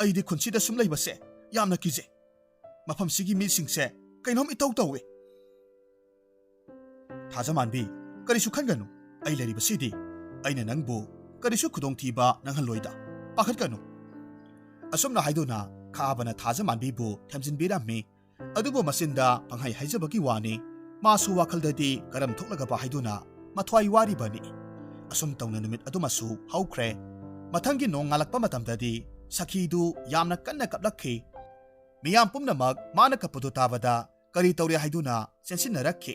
ꯑꯩꯗꯤ ꯈꯨꯟꯁꯤꯗ ꯁꯨꯝ ꯂꯩꯕꯁꯦ ꯌꯥꯝꯅ ꯀꯤꯖꯩ꯫ ꯃꯐꯝꯁꯤꯒꯤ ꯃꯤꯁꯤꯡꯁꯦ ꯀꯩꯅꯣꯝ ꯏꯇꯧ ꯇꯧꯏ"꯫ ꯊꯥꯖꯃꯥꯟꯕꯤ, "ꯀꯔꯤꯁꯨ ꯈꯟꯒꯅꯨ, ꯑꯩ ꯂꯩꯔꯤꯕꯁꯤꯗꯤ꯫ ꯑꯩꯅ ꯅꯪꯕꯨ ꯀꯔꯤꯁꯨ ꯈꯨꯗꯣꯡꯊꯤꯕ ꯅꯪꯍꯜꯂꯣꯏꯗ, ꯄꯥꯈꯠꯀꯅꯨ"꯫ ꯑꯁꯨꯝꯅ ꯍꯥꯏꯗꯨꯅ ꯈꯥꯕꯅ ꯊꯥꯖꯃꯥꯟꯕꯤꯕꯨ ꯊꯦꯝꯖꯤꯟꯕꯤꯔꯝꯃꯤ꯫ ꯑꯗꯨꯕꯨ ꯃꯆꯤꯟꯗ ꯄꯪꯍꯥꯏ ꯍꯥꯏꯖꯕꯒꯤ ꯋꯥꯅꯤ, ꯃꯥꯁꯨ ꯋꯥꯈꯜꯗꯗꯤ ꯀꯔꯝ ꯊꯣꯛꯂꯒꯕ ꯍꯥꯏꯗꯨꯅ ꯃꯊ꯭ꯋꯥꯏ ꯋꯥꯔꯤꯕꯅꯤ꯫ ꯑꯁꯨꯝ ꯇꯧꯅ ꯅꯨꯃꯤꯠ ꯑꯗꯨꯃꯁꯨ ꯍꯧꯈ꯭ꯔꯦ꯫ ꯃꯊꯪꯒꯤ ꯅꯣꯡ ꯉꯥꯜꯂꯛꯄ ꯃꯇꯝꯗꯗꯤ ꯁꯈꯤꯗꯨ ꯌꯥꯝꯅ ꯀꯟꯅ ꯀꯞꯂꯛꯈꯤ꯫ ꯃꯤꯌꯥꯝ ꯄꯨꯝꯅꯃꯛ ꯃꯥꯅ ꯀꯞꯄꯗꯨ ꯇꯥꯕꯗ ꯀꯔꯤ ꯇꯧꯔꯦ ꯍꯥꯏꯗꯨꯅ ꯆꯦꯟꯁꯤꯟꯅꯔꯛꯈꯤ꯫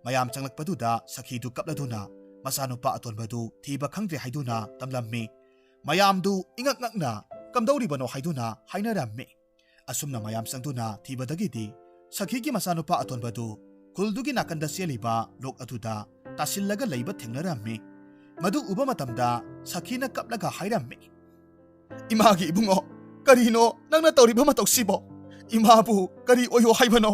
ꯃꯌꯥꯝ ꯆꯪꯂꯛꯄꯗꯨꯗ ꯁꯈꯤꯗꯨ ꯀꯞꯂꯗꯨꯅ ꯃꯆꯥꯅꯨꯄꯥ ꯑꯇꯣꯟꯕꯗꯨ ꯊꯤꯕ ꯈꯪꯗ꯭ꯔꯦ ꯍꯥꯏꯗꯨꯅ ꯇꯝꯂꯝꯃꯤ꯫ ꯃꯌꯥꯝꯗꯨ ꯏꯉꯛ ꯉꯛꯅ "ꯀꯝꯗꯧꯔꯤꯕꯅꯣ?" ꯍꯥꯏꯗꯨꯅ ꯍꯥꯏꯅꯔꯝꯃꯤ꯫ ꯑꯁꯨꯝꯅ ꯃꯌꯥꯝ ꯆꯪꯗꯨꯅ ꯊꯤꯕꯗꯒꯤꯗꯤ ꯁꯈꯤꯒꯤ ꯃꯆꯥꯅꯨꯄꯥ ꯑꯇꯣꯟꯕꯗꯨ ꯈꯨꯜꯗꯨꯒꯤ ꯅꯥꯀꯟꯗ ꯆꯦꯜꯂꯤꯕ ꯂꯣꯛ ꯑꯗꯨꯗ ꯇꯥꯁꯤꯜꯂꯒ ꯂꯩꯕ ꯊꯦꯡꯅꯔꯝꯃꯤ꯫ ꯃꯗꯨ ꯎꯕ ꯃꯇꯝꯗ ꯁꯈꯤꯅ ꯀꯞꯂꯒ ꯍꯥꯏꯔꯝꯃꯤ, "ꯏꯃꯥꯒꯤ ꯏꯕꯨꯡꯉꯣ, ꯀꯔꯤꯅꯣ ꯅꯪꯅ ꯇꯧꯔꯤꯕ ꯃꯇꯧꯁꯤꯕꯣ? ꯏꯃꯥꯕꯨ ꯀꯔꯤ ꯑꯣꯏꯌꯣ ꯍꯥꯏꯕꯅꯣ?"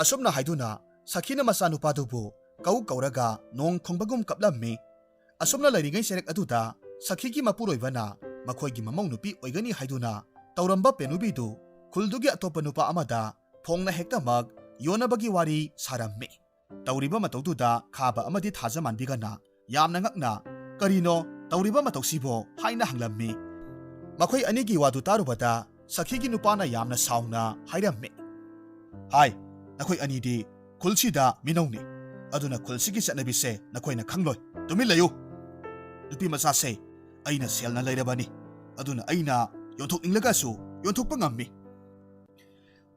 ꯑꯁꯨꯝꯅ ꯍꯥꯏꯗꯨꯅ ꯁꯈꯤꯅ ꯃꯆꯥꯅꯨꯄꯥꯗꯨꯕꯨ ꯀꯧ ꯀꯧꯔꯒ ꯅꯣꯡ ꯈꯣꯡꯕꯒꯨꯝ ꯀꯞꯂꯝꯃꯤ꯫ ꯑꯁꯨꯝꯅ ꯂꯩꯔꯤꯉꯩ ꯆꯩꯔꯛ ꯑꯗꯨꯗ ꯁꯈꯤꯒꯤ ꯃꯄꯨꯔꯣꯏꯕꯅ ꯃꯈꯣꯏꯒꯤ ꯃꯃꯧ ꯅꯨꯄꯤ ꯑꯣꯏꯒꯅꯤ ꯍꯥꯏꯗꯨꯅ ꯇꯧꯔꯝꯕ ꯄꯦꯅꯨꯕꯤꯗꯨ ꯈꯨꯜꯗꯨꯒꯤ ꯑꯇꯣꯞꯄ ꯅꯨꯄꯥ ꯑꯃꯗ ꯐꯣꯡꯅ ꯍꯦꯛꯇꯃꯛ ꯌꯣꯟꯅꯕꯒꯤ ꯋꯥꯔꯤ ꯁꯥꯔꯝꯃꯤ꯫ ꯇꯧꯔꯤꯕ ꯃꯇꯧꯗꯨꯗ ꯈꯥꯕ ꯑꯃꯗꯤ ꯊꯥꯖꯃꯥꯟꯕꯤꯒꯅ ꯌꯥꯝꯅ ꯉꯛꯅ, "ꯀꯔꯤꯅꯣ ꯇꯧꯔꯤꯕ ꯃꯇꯧꯁꯤꯕꯣ?" ꯍꯥꯏꯅ ꯍꯪꯂꯝꯃꯤ꯫ ꯃꯈꯣꯏ ꯑꯅꯤꯒꯤ ꯋꯥꯗꯨ ꯇꯥꯔꯨꯕꯗ ꯁꯈꯤꯒꯤ ꯅꯨꯄꯥꯅ ꯌꯥꯝꯅ ꯁꯥꯎꯅ ꯍꯥꯏꯔꯝꯃꯤ, "ꯍꯥꯏ, ꯅꯈꯣꯏ ꯑꯅꯤꯗꯤ ꯈꯨꯜꯁꯤꯗ ꯃꯤꯅꯧꯅꯤ, ꯑꯗꯨꯅ ꯈꯨꯜꯁꯤꯒꯤ ꯆꯠꯅꯕꯤꯁꯦ ꯅꯈꯣꯏꯅ ꯈꯪꯂꯣꯏ꯫ ꯇꯨꯃꯤꯟ ꯂꯩꯌꯨ꯫ ꯅꯨꯄꯤ ꯃꯆꯥꯁꯦ ꯑꯩꯅ ꯁꯦꯜꯅ ꯂꯩꯔꯕꯅꯤ, ꯑꯗꯨꯅ ꯑꯩꯅ ꯌꯣꯟꯊꯣꯛꯅꯤꯡꯂꯒꯁꯨ ꯌꯣꯟꯊꯣꯛꯄ ꯉꯝꯃꯤ꯫"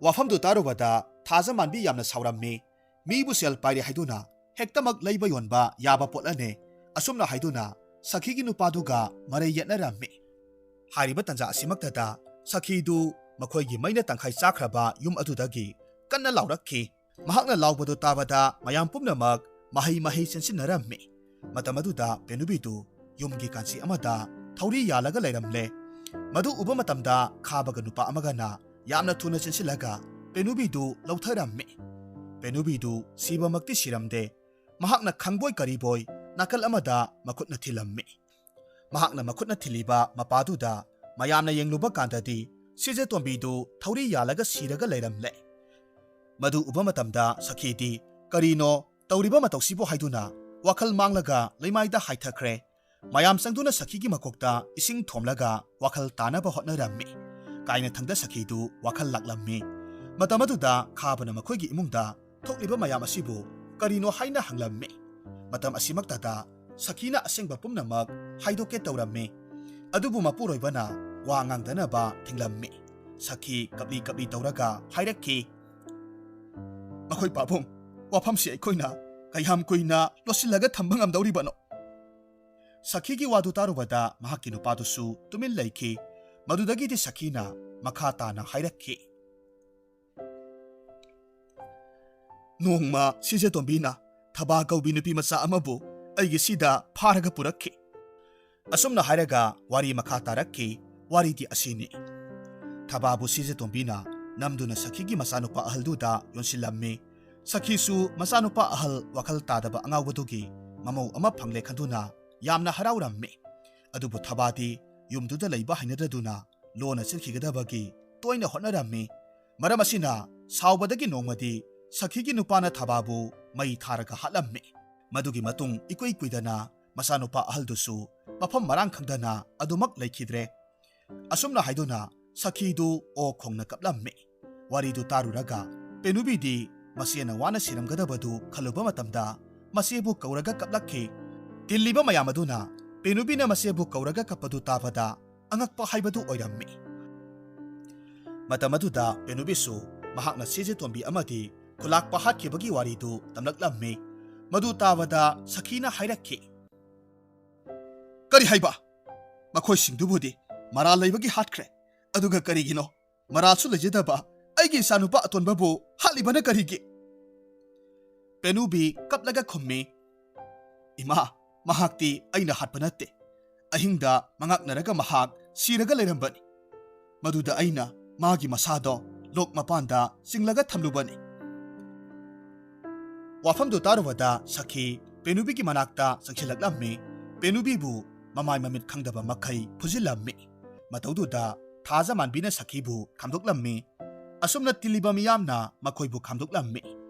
ꯋꯥꯐꯝꯗꯨ ꯇꯥꯔꯨꯕꯗ ꯊꯥꯖꯃꯥꯟꯕꯤ ꯌꯥꯝꯅ ꯁꯥꯎꯔꯝꯃꯤ꯫ ꯃꯤꯕꯨ ꯁꯦꯜ ꯄꯥꯏꯔꯦ ꯍꯥꯏꯗꯨꯅ ꯍꯦꯛꯇꯃꯛ ꯂꯩꯕ ꯌꯣꯟꯕ ꯌꯥꯕ ꯄꯣꯠꯂꯅꯦ? ꯑꯁꯨꯝꯅ ꯍꯥꯏꯗꯨꯅ ꯁꯈꯤꯒꯤ ꯅꯨꯄꯥꯗꯨꯒ ꯃꯔꯩ ꯌꯦꯠꯅꯔꯝꯃꯤ꯫ ꯍꯥꯏꯔꯤꯕ ꯇꯥꯟꯖꯥ ꯑꯁꯤꯃꯛꯇꯗ ꯁꯈꯤꯗꯨ ꯃꯈꯣꯏꯒꯤ ꯃꯩꯅ ꯇꯪꯈꯥꯏ ꯆꯥꯈ꯭ꯔꯕ ꯌꯨꯝ ꯑꯗꯨꯗꯒꯤ ꯀꯟꯅ ꯂꯥꯎꯔꯛꯈꯤ꯫ ꯃꯍꯥꯛꯅ ꯂꯥꯎꯕꯗꯨ ꯇꯥꯕꯗ ꯃꯌꯥꯝ ꯄꯨꯝꯅꯃꯛ ꯃꯍꯩ ꯃꯍꯩ ꯆꯦꯟꯁꯤꯟꯅꯔꯝꯃꯤ꯫ ꯃꯇꯝ ꯑꯗꯨꯗ ꯄꯦꯅꯨꯕꯤꯗꯨ ꯌꯨꯝꯒꯤ ꯀꯥꯟꯆꯤ ꯑꯃꯗ ꯊꯧꯔꯤ ꯌꯥꯜꯂꯒ ꯂꯩꯔꯝꯂꯦ꯫ ꯃꯗꯨ ꯎꯕ ꯃꯇꯝꯗ ꯈꯥꯕꯒ ꯅꯨꯄꯥ ꯑꯃꯒꯅ ꯌꯥꯝꯅ ꯊꯨꯅ ꯆꯦꯟꯁꯤꯜꯂꯒ ꯄꯦꯅꯨꯕꯤꯗꯨ ꯂꯧꯊꯔꯝꯃꯤ꯫ ꯄꯦꯅꯨꯕꯤꯗꯨ ꯁꯤꯕꯃꯛꯇꯤ ꯁꯤꯔꯝꯗꯦ꯫ ꯃꯍꯥꯛꯅ ꯈꯪꯕꯣꯏ ꯀꯔꯤꯕꯣꯏ ꯅꯥꯀꯜ ꯑꯃꯗ ꯃꯈꯨꯠꯅ ꯊꯤꯜꯂꯝꯃꯤ꯫ ꯃꯍꯥꯛꯅ ꯃꯈꯨꯠꯅ ꯊꯤꯜꯂꯤꯕ ꯃꯄꯥꯗꯨꯗ ꯃꯌꯥꯝꯅ ꯌꯦꯡꯂꯨꯕ ꯀꯥꯟꯗꯗꯤ ꯁꯤꯖꯦꯇꯣꯝꯕꯤꯗꯨ ꯊꯧꯔꯤ ꯌꯥꯜꯂꯒ ꯁꯤꯔꯒ ꯂꯩꯔꯝꯂꯦ꯫ ꯃꯗꯨ ꯎꯕ ꯃꯇꯝꯗ ꯁꯈꯤꯗꯤ, "ꯀꯔꯤꯅꯣ ꯇꯧꯔꯤꯕ ꯃꯇꯧꯁꯤꯕꯨ?" ꯍꯥꯏꯗꯨꯅ ꯋꯥꯈꯜ ꯃꯥꯡꯂꯒ ꯂꯩꯃꯥꯏꯗ ꯍꯥꯏꯊꯈ꯭ꯔꯦ꯫ ꯃꯌꯥꯝ ꯆꯪꯗꯨꯅ ꯁꯈꯤꯒꯤ ꯃꯀꯣꯛꯇ ꯏꯁꯤꯡ ꯊꯣꯝꯂꯒ ꯋꯥꯈꯜ ꯇꯥꯅꯕ ꯍꯣꯠꯅꯔꯝꯃꯤ꯫ ꯀꯥꯏꯅꯊꯪꯗ ꯁꯈꯤꯗꯨ ꯋꯥꯈꯜ ꯂꯥꯛꯂꯝꯃꯤ꯫ ꯃꯇꯝ ꯑꯗꯨꯗ ꯈꯥꯕꯅ ꯃꯈꯣꯏꯒꯤ ꯏꯃꯨꯡꯗ ꯊꯣꯛꯂꯤꯕ ꯃꯌꯥꯝ ꯑꯁꯤꯕꯨ ꯀꯔꯤꯅꯣ ꯍꯥꯏꯅ ꯍꯪꯂꯝꯃꯤ꯫ ꯃꯇꯝ ꯑꯁꯤꯃꯛꯇꯗ ꯁꯈꯤꯅ ꯑꯁꯦꯡꯕ ꯄꯨꯝꯅꯃꯛ ꯍꯥꯏꯗꯣꯛꯀꯦ ꯇꯧꯔꯝꯃꯤ꯫ ꯑꯗꯨꯕꯨ ꯃꯄꯨꯔꯣꯏꯕꯅ ꯋꯥ ꯉꯥꯡꯗꯅꯕ ꯊꯤꯡꯂꯝꯃꯤ꯫ ꯁꯈꯤ ꯀꯞꯂꯤ ꯀꯞꯂꯤ ꯇꯧꯔꯒ ꯍꯥꯏꯔꯛꯈꯤ, "ꯃꯈꯣꯏ ꯄꯥꯕꯨꯡ, ꯋꯥꯐꯝꯁꯤ ꯑꯩꯈꯣꯏꯅ ꯀꯌꯥꯝ ꯀꯨꯏꯅ ꯂꯣꯠꯁꯤꯜꯂꯒ ꯊꯝꯕ ꯉꯝꯗꯧꯔꯤꯕꯅꯣ?" ꯁꯈꯤꯒꯤ ꯋꯥꯗꯨ ꯇꯥꯔꯨꯕꯗ ꯃꯍꯥꯛꯀꯤ ꯅꯨꯄꯥꯗꯨꯁꯨ ꯇꯨꯃꯤꯟ ꯂꯩꯈꯤ꯫ ꯃꯗꯨꯗꯒꯤꯗꯤ ꯁꯈꯤꯅ ꯃꯈꯥ ꯇꯥꯅ ꯍꯥꯏꯔꯛꯈꯤ, "ꯅꯣꯡꯃ ꯁꯤꯖꯦꯇꯣꯝꯕꯤꯅ ꯊꯕꯥ ꯀꯧꯕꯤ ꯅꯨꯄꯤ ꯃꯆꯥ ꯑꯃꯕꯨ ꯑꯩꯒꯤ ꯁꯤꯗ ꯐꯥꯔꯒ ꯄꯨꯔꯛꯈꯤ꯫" ꯑꯁꯨꯝꯅ ꯍꯥꯏꯔꯒ ꯋꯥꯔꯤ ꯃꯈꯥ ꯇꯥꯔꯛꯈꯤ꯫ ꯋꯥꯔꯤꯗꯤ ꯑꯁꯤꯅꯤ꯫ ꯊꯕꯥꯕꯨ ꯁꯤꯖꯦꯇꯣꯝꯕꯤꯅ ꯅꯝꯗꯨꯅ ꯁꯈꯤꯒꯤ ꯃꯆꯥꯅꯨꯄꯥ ꯑꯍꯜꯗꯨꯗ ꯌꯣꯟꯁꯤꯜꯂꯝꯃꯤ꯫ ꯁꯈꯤꯁꯨ ꯃꯆꯥꯅꯨꯄꯥ ꯑꯍꯜ ꯋꯥꯈꯜ ꯇꯥꯗꯕ ꯑꯉꯥꯎꯕꯗꯨꯒꯤ ꯃꯃꯧ ꯑꯃ ꯐꯪꯂꯦ ꯈꯟꯗꯨꯅ ꯌꯥꯝꯅ ꯍꯔꯥꯎꯔꯝꯃꯤ꯫ ꯑꯗꯨꯕꯨ ꯊꯕꯥꯗꯤ ꯌꯨꯝꯗꯨꯗ ꯂꯩꯕ ꯍꯩꯅꯗꯗꯨꯅ ꯂꯣꯟꯅ ꯆꯠꯈꯤꯒꯗꯕꯒꯤ ꯇꯣꯏꯅ ꯍꯣꯠꯅꯔꯝꯃꯤ꯫ ꯃꯔꯝ ꯑꯁꯤꯅ ꯁꯥꯎꯕꯗꯒꯤ ꯅꯣꯡꯃꯗꯤ ꯁꯈꯤꯒꯤ ꯅꯨꯄꯥꯅ ꯊꯕꯥꯕꯨ ꯃꯩ ꯊꯥꯔꯒ ꯍꯥꯠꯂꯝꯃꯤ꯫ ꯃꯗꯨꯒꯤ ꯃꯇꯨꯡ ꯏꯀꯨꯏ ꯀꯨꯏꯗꯅ ꯃꯆꯥꯅꯨꯄꯥ ꯑꯍꯜꯗꯨꯁꯨ ꯃꯐꯝ ꯃꯔꯥꯡ ꯈꯪꯗꯅ ꯑꯗꯨꯃꯛ ꯂꯩꯈꯤꯗ꯭ꯔꯦ꯫ ꯑꯁꯨꯝꯅ ꯍꯥꯏꯗꯨꯅ ꯁꯈꯤꯗꯨ ꯑꯣ ꯈꯣꯡꯅ ꯀꯞꯂꯝꯃꯤ꯫ ꯋꯥꯔꯤꯗꯨ ꯇꯥꯔꯨꯔꯒ ꯄꯦꯅꯨꯕꯤꯗꯤ ꯃꯆꯦꯅ ꯋꯥꯅ ꯁꯤꯔꯝꯒꯗꯕꯗꯨ ꯈꯜꯂꯨꯕ ꯃꯇꯝꯗ ꯃꯆꯦꯕꯨ ꯀꯧꯔꯒ ꯀꯞꯂꯛꯈꯤ꯫ ꯇꯤꯜꯂꯤꯕ ꯃꯌꯥꯝ ꯑꯗꯨꯅ ꯄꯦꯅꯨꯕꯤꯅ ꯃꯆꯦꯕꯨ ꯀꯧꯔꯒ ꯀꯞꯄꯗꯨ ꯇꯥꯕꯗ ꯑꯉꯛꯄ ꯍꯥꯏꯕꯗꯨ ꯑꯣꯏꯔꯝꯃꯤ꯫ ꯃꯇꯝ ꯑꯗꯨꯗ ꯄꯦꯅꯨꯕꯤꯁꯨ ꯃꯍꯥꯛꯅ ꯁꯤꯖꯦ ꯇꯣꯝꯕꯤ ꯑꯃꯗꯤ ꯈꯨꯂꯥꯛꯄ ꯍꯥꯠꯈꯤꯕꯒꯤ ꯋꯥꯔꯤꯗꯨ ꯇꯝꯂꯛꯂꯝꯃꯤ꯫ ꯃꯗꯨ ꯇꯥꯕꯗ ꯁꯈꯤꯅ ꯍꯥꯏꯔꯛꯈꯤ, "ꯀꯔꯤ ꯍꯥꯏꯕ? ꯃꯈꯣꯏꯁꯤꯡꯗꯨꯕꯨꯗꯤ ꯃꯔꯥꯜ ꯂꯩꯕꯒꯤ ꯍꯥꯠꯈ꯭ꯔꯦ꯫ ꯑꯗꯨꯒ ꯀꯔꯤꯒꯤꯅꯣ ꯃꯔꯥꯜꯁꯨ ꯂꯩꯖꯗꯕ ꯑꯩꯒꯤ ꯏꯆꯥꯅꯨꯄꯥ ꯑꯇꯣꯟꯕꯕꯨ ꯍꯥꯠꯂꯤꯕꯅ ꯀꯔꯤꯒꯤ?" ꯄꯦꯅꯨꯕꯤ ꯀꯞꯂꯒ ꯈꯨꯝꯃꯤ, "ꯏꯃꯥ, ꯃꯍꯥꯛꯇꯤ ꯑꯩꯅ ꯍꯥꯠꯄ ꯅꯠꯇꯦ꯫ ꯑꯍꯤꯡꯗ ꯃꯉꯥꯛꯅꯔꯒ ꯃꯍꯥꯛ ꯁꯤꯔꯒ ꯂꯩꯔꯝꯕꯅꯤ꯫ ꯃꯗꯨꯗ ꯑꯩꯅ ꯃꯥꯒꯤ ꯃꯁꯥꯗꯣ ꯂꯣꯛ ꯃꯄꯥꯟꯗ ꯆꯤꯡꯂꯒ ꯊꯝꯂꯨꯕꯅꯤ꯫" ꯋꯥꯐꯝꯗꯨ ꯇꯥꯔꯨꯕꯗ ꯁꯈꯤ ꯄꯦꯅꯨꯕꯤꯒꯤ ꯃꯅꯥꯛꯇ ꯆꯪꯁꯤꯜꯂꯛꯂꯝꯃꯤ꯫ ꯄꯦꯅꯨꯕꯤꯕꯨ ꯃꯃꯥꯏ ꯃꯃꯤꯠ ꯈꯪꯗꯕ ꯃꯈꯩ ꯐꯨꯖꯤꯜꯂꯝꯃꯤ꯫ ꯃꯇꯧꯗꯨꯗ ꯊꯥꯖꯃꯥꯟꯕꯤꯅ ꯁꯈꯤꯕꯨ ꯈꯥꯝꯗꯣꯛꯂꯝꯃꯤ꯫ ꯑꯁꯨꯝꯅ ꯇꯤꯜꯂꯤꯕ ꯃꯤꯌꯥꯝꯅ ꯃꯈꯣꯏꯕꯨ ꯈꯥꯝꯗꯣꯛꯂꯝꯃꯤ꯫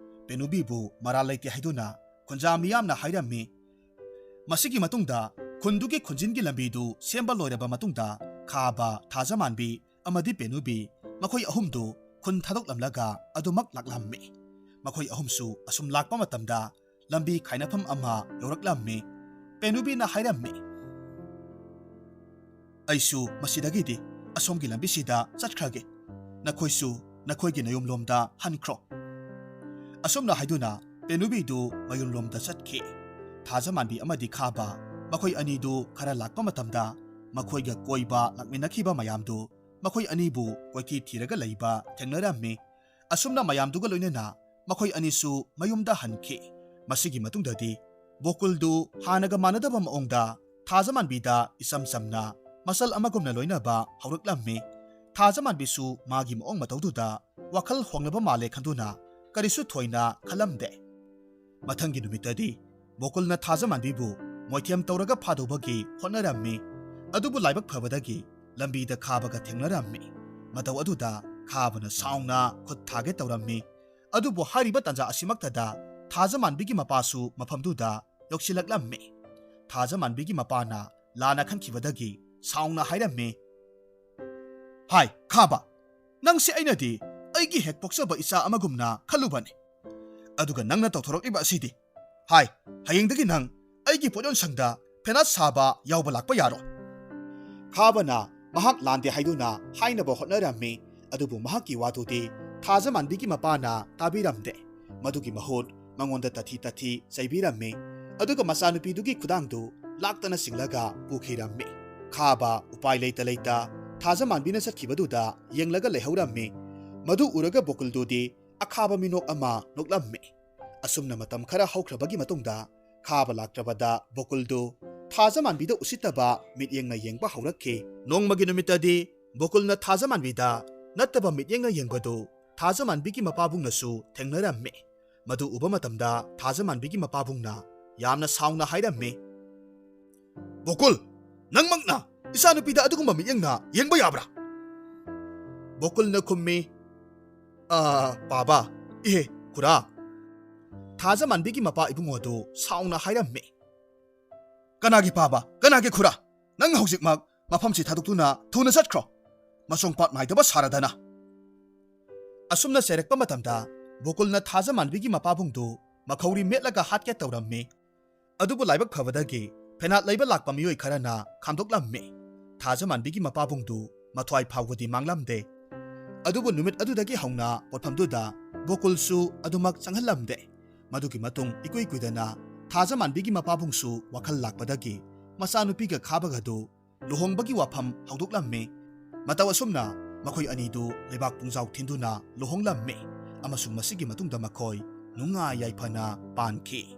ꯄꯦꯅꯨꯕꯤꯕꯨ ꯃꯔꯥꯜ ꯂꯩꯇꯦ ꯍꯥꯏꯗꯨꯅ ꯈꯨꯟꯖꯥ ꯃꯤꯌꯥꯝꯅ ꯍꯥꯏꯔꯝꯃꯤ꯫ ꯃꯁꯤꯒꯤ ꯃꯇꯨꯡꯗ ꯈꯨꯟꯗꯨꯒꯤ ꯈꯨꯟꯖꯤꯟꯒꯤ ꯂꯝꯕꯤꯗꯨ ꯁꯦꯝꯕ ꯂꯣꯏꯔꯕ ꯃꯇꯨꯡꯗ ꯈꯥꯕ, ꯊꯥꯖꯃꯥꯟꯕꯤ ꯑꯃꯗꯤ ꯄꯦꯅꯨꯕꯤ ꯃꯈꯣꯏ ꯑꯍꯨꯝꯗꯨ ꯈꯨꯟ ꯊꯥꯗꯣꯛꯂꯝꯂꯒ ꯑꯗꯨꯃꯛ ꯂꯥꯛꯂꯝꯃꯤ꯫ ꯃꯈꯣꯏ ꯑꯍꯨꯝꯁꯨ ꯑꯁꯨꯝ ꯂꯥꯛꯄ ꯃꯇꯝꯗ ꯂꯝꯕꯤ ꯈꯥꯏꯅꯐꯝ ꯑꯃ ꯌꯧꯔꯛꯂꯝꯃꯤ꯫ ꯄꯦꯅꯨꯕꯤꯅ ꯍꯥꯏꯔꯝꯃꯤ, "ꯑꯩꯁꯨ ꯃꯁꯤꯗꯒꯤꯗꯤ ꯑꯁꯣꯝꯒꯤ ꯂꯝꯕꯤꯁꯤꯗ ꯆꯠꯈ꯭ꯔꯒꯦ꯫ ꯅꯈꯣꯏꯁꯨ ꯅꯈꯣꯏꯒꯤ ꯅꯌꯨꯝꯂꯣꯝꯗ ꯍꯟꯈ꯭ꯔꯣ꯫" ꯑꯁꯨꯝꯅ ꯍꯥꯏꯗꯨꯅ ꯄꯦꯅꯨꯕꯤꯗꯨ ꯃꯌꯨꯝꯂꯣꯝꯗ ꯆꯠꯈꯤ꯫ ꯊꯥꯖꯃꯥꯟꯕꯤ ꯑꯃꯗꯤ ꯈꯥꯕ ꯃꯈꯣꯏ ꯑꯅꯤꯗꯨ ꯈꯔ ꯂꯥꯛꯄ ꯃꯇꯝꯗ ꯃꯈꯣꯏꯒ ꯀꯣꯏꯕ ꯂꯥꯛꯃꯤꯟꯅꯈꯤꯕ ꯃꯌꯥꯝꯗꯨ ꯃꯈꯣꯏ ꯑꯅꯤꯕꯨ ꯀꯣꯏꯊꯤ ꯊꯤꯔꯒ ꯂꯩꯕ ꯊꯦꯡꯅꯔꯝꯃꯤ꯫ ꯑꯁꯨꯝꯅ ꯃꯌꯥꯝꯗꯨꯒ ꯂꯣꯏꯅꯅ ꯃꯈꯣꯏ ꯑꯅꯤꯁꯨ ꯃꯌꯨꯝꯗ ꯍꯟꯈꯤ꯫ ꯃꯁꯤꯒꯤ ꯃꯇꯨꯡꯗꯗꯤ ꯕꯣꯀꯨꯜꯗꯨ ꯍꯥꯟꯅꯒ ꯃꯥꯟꯅꯗꯕ ꯃꯑꯣꯡꯗ ꯊꯥꯖꯃꯥꯟꯕꯤꯗ ꯏꯆꯝ ꯆꯝꯅ ꯃꯆꯜ ꯑꯃꯒꯨꯝꯅ ꯂꯣꯏꯅꯕ ꯍꯧꯔꯛꯂꯝꯃꯤ꯫ ꯊꯥꯖꯃꯥꯟꯕꯤꯁꯨ ꯃꯥꯒꯤ ꯃꯑꯣꯡ ꯃꯇꯧꯗꯨꯗ ꯋꯥꯈꯜ ꯍꯣꯡꯂꯕ ꯃꯥꯜꯂꯦ ꯈꯟꯗꯨꯅ ꯀꯔꯤꯁꯨ ꯊꯣꯏꯅ ꯈꯜꯂꯝꯗꯦ꯫ ꯃꯊꯪꯒꯤ ꯅꯨꯃꯤꯠꯇꯗꯤ ꯕꯣꯀꯨꯜꯅ ꯊꯥꯖꯃꯥꯟꯕꯤꯕꯨ ꯃꯣꯏꯊꯦꯝ ꯇꯧꯔꯒ ꯐꯥꯗꯧꯕꯒꯤ ꯍꯣꯠꯅꯔꯝꯃꯤ꯫ ꯑꯗꯨꯕꯨ ꯂꯥꯏꯕꯛ ꯐꯕꯗꯒꯤ ꯂꯝꯕꯤꯗ ꯈꯥꯕꯒ ꯊꯦꯡꯅꯔꯝꯃꯤ꯫ ꯃꯇꯧ ꯑꯗꯨꯗ ꯈꯥꯕꯅ ꯁꯥꯎꯅ ꯈꯨꯠ ꯊꯥꯒꯦ ꯇꯧꯔꯝꯃꯤ꯫ ꯑꯗꯨꯕꯨ ꯍꯥꯏꯔꯤꯕ ꯇꯥꯟꯖꯥ ꯑꯁꯤꯃꯛꯇꯗ ꯊꯥꯖꯃꯥꯟꯕꯤꯒꯤ ꯃꯄꯥꯁꯨ ꯃꯐꯝꯗꯨꯗ ꯌꯧꯁꯤꯜꯂꯛꯂꯝꯃꯤ꯫ ꯊꯥꯖꯃꯥꯟꯕꯤꯒꯤ ꯃꯄꯥꯅ ꯂꯥꯟꯅ ꯈꯟꯈꯤꯕꯗꯒꯤ ꯁꯥꯎꯅ ꯍꯥꯏꯔꯝꯃꯤ, "ꯍꯥꯏ, ꯈꯥꯕ, ꯅꯪꯁꯦ ꯑꯩꯅꯗꯤ ꯑꯩꯒꯤ ꯍꯦꯛ ꯄꯣꯛꯆꯕ ꯏꯆꯥ ꯑꯃꯒꯨꯝꯅ ꯈꯜꯂꯨꯕꯅꯤ꯫ ꯑꯗꯨꯒ ꯅꯪꯅ ꯇꯧꯊꯣꯔꯛꯂꯤꯕ ꯑꯁꯤꯗꯤ꯫ ꯍꯥꯏ, ꯍꯌꯦꯡꯗꯒꯤ ꯅꯪ ꯑꯩꯒꯤ ꯄꯣꯠꯌꯣꯟꯁꯪꯗ ꯐꯦꯅꯥꯠ ꯁꯥꯕ ꯌꯥꯎꯕ ꯂꯥꯛꯄ ꯌꯥꯔꯣꯏ꯫" ꯈꯥꯕꯅ ꯃꯍꯥꯛ ꯂꯥꯟꯗꯦ ꯍꯥꯏꯗꯨꯅ ꯍꯥꯏꯅꯕ ꯍꯣꯠꯅꯔꯝꯃꯤ, ꯑꯗꯨꯕꯨ ꯃꯍꯥꯛꯀꯤ ꯋꯥꯗꯨꯗꯤ ꯊꯥꯖꯃꯥꯟꯕꯤꯒꯤ ꯃꯄꯥꯅ ꯇꯥꯕꯤꯔꯝꯗꯦ꯫ ꯃꯗꯨꯒꯤ ꯃꯍꯨꯠ ꯃꯉꯣꯟꯗ ꯇꯊꯤ ꯇꯊꯤ ꯆꯩꯕꯤꯔꯝꯃꯤ, ꯑꯗꯨꯒ ꯃꯆꯥꯅꯨꯄꯤꯗꯨꯒꯤ ꯈꯨꯗꯥꯡꯗꯨ ꯂꯥꯛꯇꯅ ꯆꯤꯡꯂꯒ ꯄꯨꯈꯤꯔꯝꯃꯤ꯫ ꯈꯥꯕ ꯎꯄꯥꯏ ꯂꯩꯇ ꯂꯩꯇ ꯊꯥꯖꯃꯥꯟꯕꯤꯅ ꯆꯠꯈꯤꯕꯗꯨꯗ ꯌꯦꯡꯂꯒ ꯂꯩꯍꯧꯔꯝꯃꯤ꯫ ꯃꯗꯨ ꯎꯔꯒ ꯕꯣꯀꯨꯜꯗꯨꯗꯤ ꯑꯈꯥꯕ ꯃꯤꯅꯣꯛ ꯑꯃ ꯅꯣꯛꯂꯝꯃꯤ꯫ ꯑꯁꯨꯝꯅ ꯃꯇꯝ ꯈꯔ ꯍꯧꯈ꯭ꯔꯕꯒꯤ ꯃꯇꯨꯡꯗ ꯈꯥꯕ ꯂꯥꯛꯇ꯭ꯔꯕꯗ ꯕꯣꯀꯨꯜꯗꯨ ꯊꯥꯖꯃꯥꯟꯕꯤꯗ ꯎꯁꯤꯠꯇꯕ ꯃꯤꯠꯌꯦꯡꯅ ꯌꯦꯡꯕ ꯍꯧꯔꯛꯈꯤ꯫ ꯅꯣꯡꯃꯒꯤ ꯅꯨꯃꯤꯠꯇꯗꯤ ꯕꯣꯀꯨꯜꯅ ꯊꯥꯖꯃꯥꯟꯕꯤꯗ ꯅꯠꯇꯕ ꯃꯤꯠꯌꯦꯡꯅ ꯌꯦꯡꯕꯗꯨ ꯊꯥꯖꯃꯥꯟꯕꯤꯒꯤ ꯃꯄꯥꯕꯨꯡꯅꯁꯨ ꯊꯦꯡꯅꯔꯝꯃꯤ꯫ ꯃꯗꯨ ꯎꯕ ꯃꯇꯝꯗ ꯊꯥꯖꯃꯥꯟꯕꯤꯒꯤ ꯃꯄꯥꯕꯨꯡꯅ ꯌꯥꯝꯅ ꯁꯥꯎꯅ ꯍꯥꯏꯔꯝꯃꯤ, "ꯕꯣꯀꯨꯜ, ꯅꯪꯃꯛꯅ ꯏꯆꯥꯅꯨꯄꯤꯗ ꯑꯗꯨꯒꯨꯝꯕ ꯃꯤꯠꯌꯦꯡꯅ ꯌꯦꯡꯕ ꯌꯥꯕ꯭ꯔꯥ?" ꯕꯣꯀꯨꯜꯅ ꯈꯨꯝꯃꯤ, "ꯑ, ꯄꯥꯕ, ꯏꯍꯦ, ꯈꯨꯔꯥ꯫" ꯊꯥꯖꯃꯥꯟꯕꯤꯒꯤ ꯃꯄꯥ ꯏꯕꯨꯡꯉꯣ ꯑꯗꯨ ꯁꯥꯎꯅ ꯍꯥꯏꯔꯝꯃꯤ, "ꯀꯅꯥꯒꯤ ꯄꯥꯕ, ꯀꯅꯥꯒꯤ ꯈꯨꯔꯥ? ꯅꯪ ꯍꯧꯖꯤꯛꯃꯛ ꯃꯐꯝꯁꯤ ꯊꯥꯗꯣꯛꯇꯨꯅ ꯊꯨꯅ ꯆꯠꯈ꯭ꯔꯣ꯫ ꯃꯁꯣꯡ ꯄꯥꯠ ꯃꯥꯏꯗꯕ ꯁꯥꯔꯗꯅ꯫" ꯑꯁꯨꯝꯅ ꯆꯩꯔꯛꯄ ꯃꯇꯝꯗ ꯕꯣꯀꯨꯜꯅ ꯊꯥꯖꯃꯥꯟꯕꯤꯒꯤ ꯃꯄꯥꯕꯨꯡꯗꯨ ꯃꯈꯧꯔꯤ ꯃꯦꯠꯂꯒ ꯍꯥꯠꯀꯦ ꯇꯧꯔꯝꯃꯤ꯫ ꯑꯗꯨꯕꯨ ꯂꯥꯏꯕꯛ ꯐꯕꯗꯒꯤ ꯐꯦꯅꯥꯠ ꯂꯩꯕ ꯂꯥꯛꯄ ꯃꯤꯑꯣꯏ ꯈꯔꯅ ꯈꯥꯝꯗꯣꯛꯂꯝꯃꯤ꯫ ꯊꯥꯖꯃꯥꯟꯕꯤꯒꯤ ꯃꯄꯥꯕꯨꯡꯗꯨ ꯃꯊ꯭ꯋꯥꯏ ꯐꯥꯎꯕꯗꯤ ꯃꯥꯡꯂꯝꯗꯦ꯫ ꯑꯗꯨꯕꯨ ꯅꯨꯃꯤꯠ ꯑꯗꯨꯗꯒꯤ ꯍꯧꯅ ꯄꯣꯠꯐꯝꯗꯨꯗ ꯕꯣꯀꯨꯜꯁꯨ ꯑꯗꯨꯃꯛ ꯆꯪꯍꯜꯂꯝꯗꯦ꯫ ꯃꯗꯨꯒꯤ ꯃꯇꯨꯡ ꯏꯀꯨꯏ ꯀꯨꯏꯗꯅ ꯊꯥꯖꯃꯥꯟꯕꯤꯒꯤ ꯃꯄꯥꯕꯨꯡꯁꯨ ꯋꯥꯈꯜ ꯂꯥꯛꯄꯗꯒꯤ ꯃꯆꯥꯅꯨꯄꯤꯒ ꯈꯥꯕꯒꯗꯨ ꯂꯨꯍꯣꯡꯕꯒꯤ ꯋꯥꯐꯝ ꯍꯧꯗꯣꯛꯂꯝꯃꯤ꯫ ꯃꯇꯧ ꯑꯁꯨꯝꯅ ꯃꯈꯣꯏ ꯑꯅꯤꯗꯨ ꯂꯩꯕꯥꯛ ꯄꯨꯡꯖꯥꯎ ꯊꯤꯟꯗꯨꯅ ꯂꯨꯍꯣꯡꯂꯝꯃꯤ, ꯑꯃꯁꯨꯡ ꯃꯁꯤꯒꯤ ꯃꯇꯨꯡꯗ ꯃꯈꯣꯏ ꯅꯨꯡꯉꯥꯏ ꯌꯥꯏꯐꯅ ꯄꯥꯟꯈꯤ꯫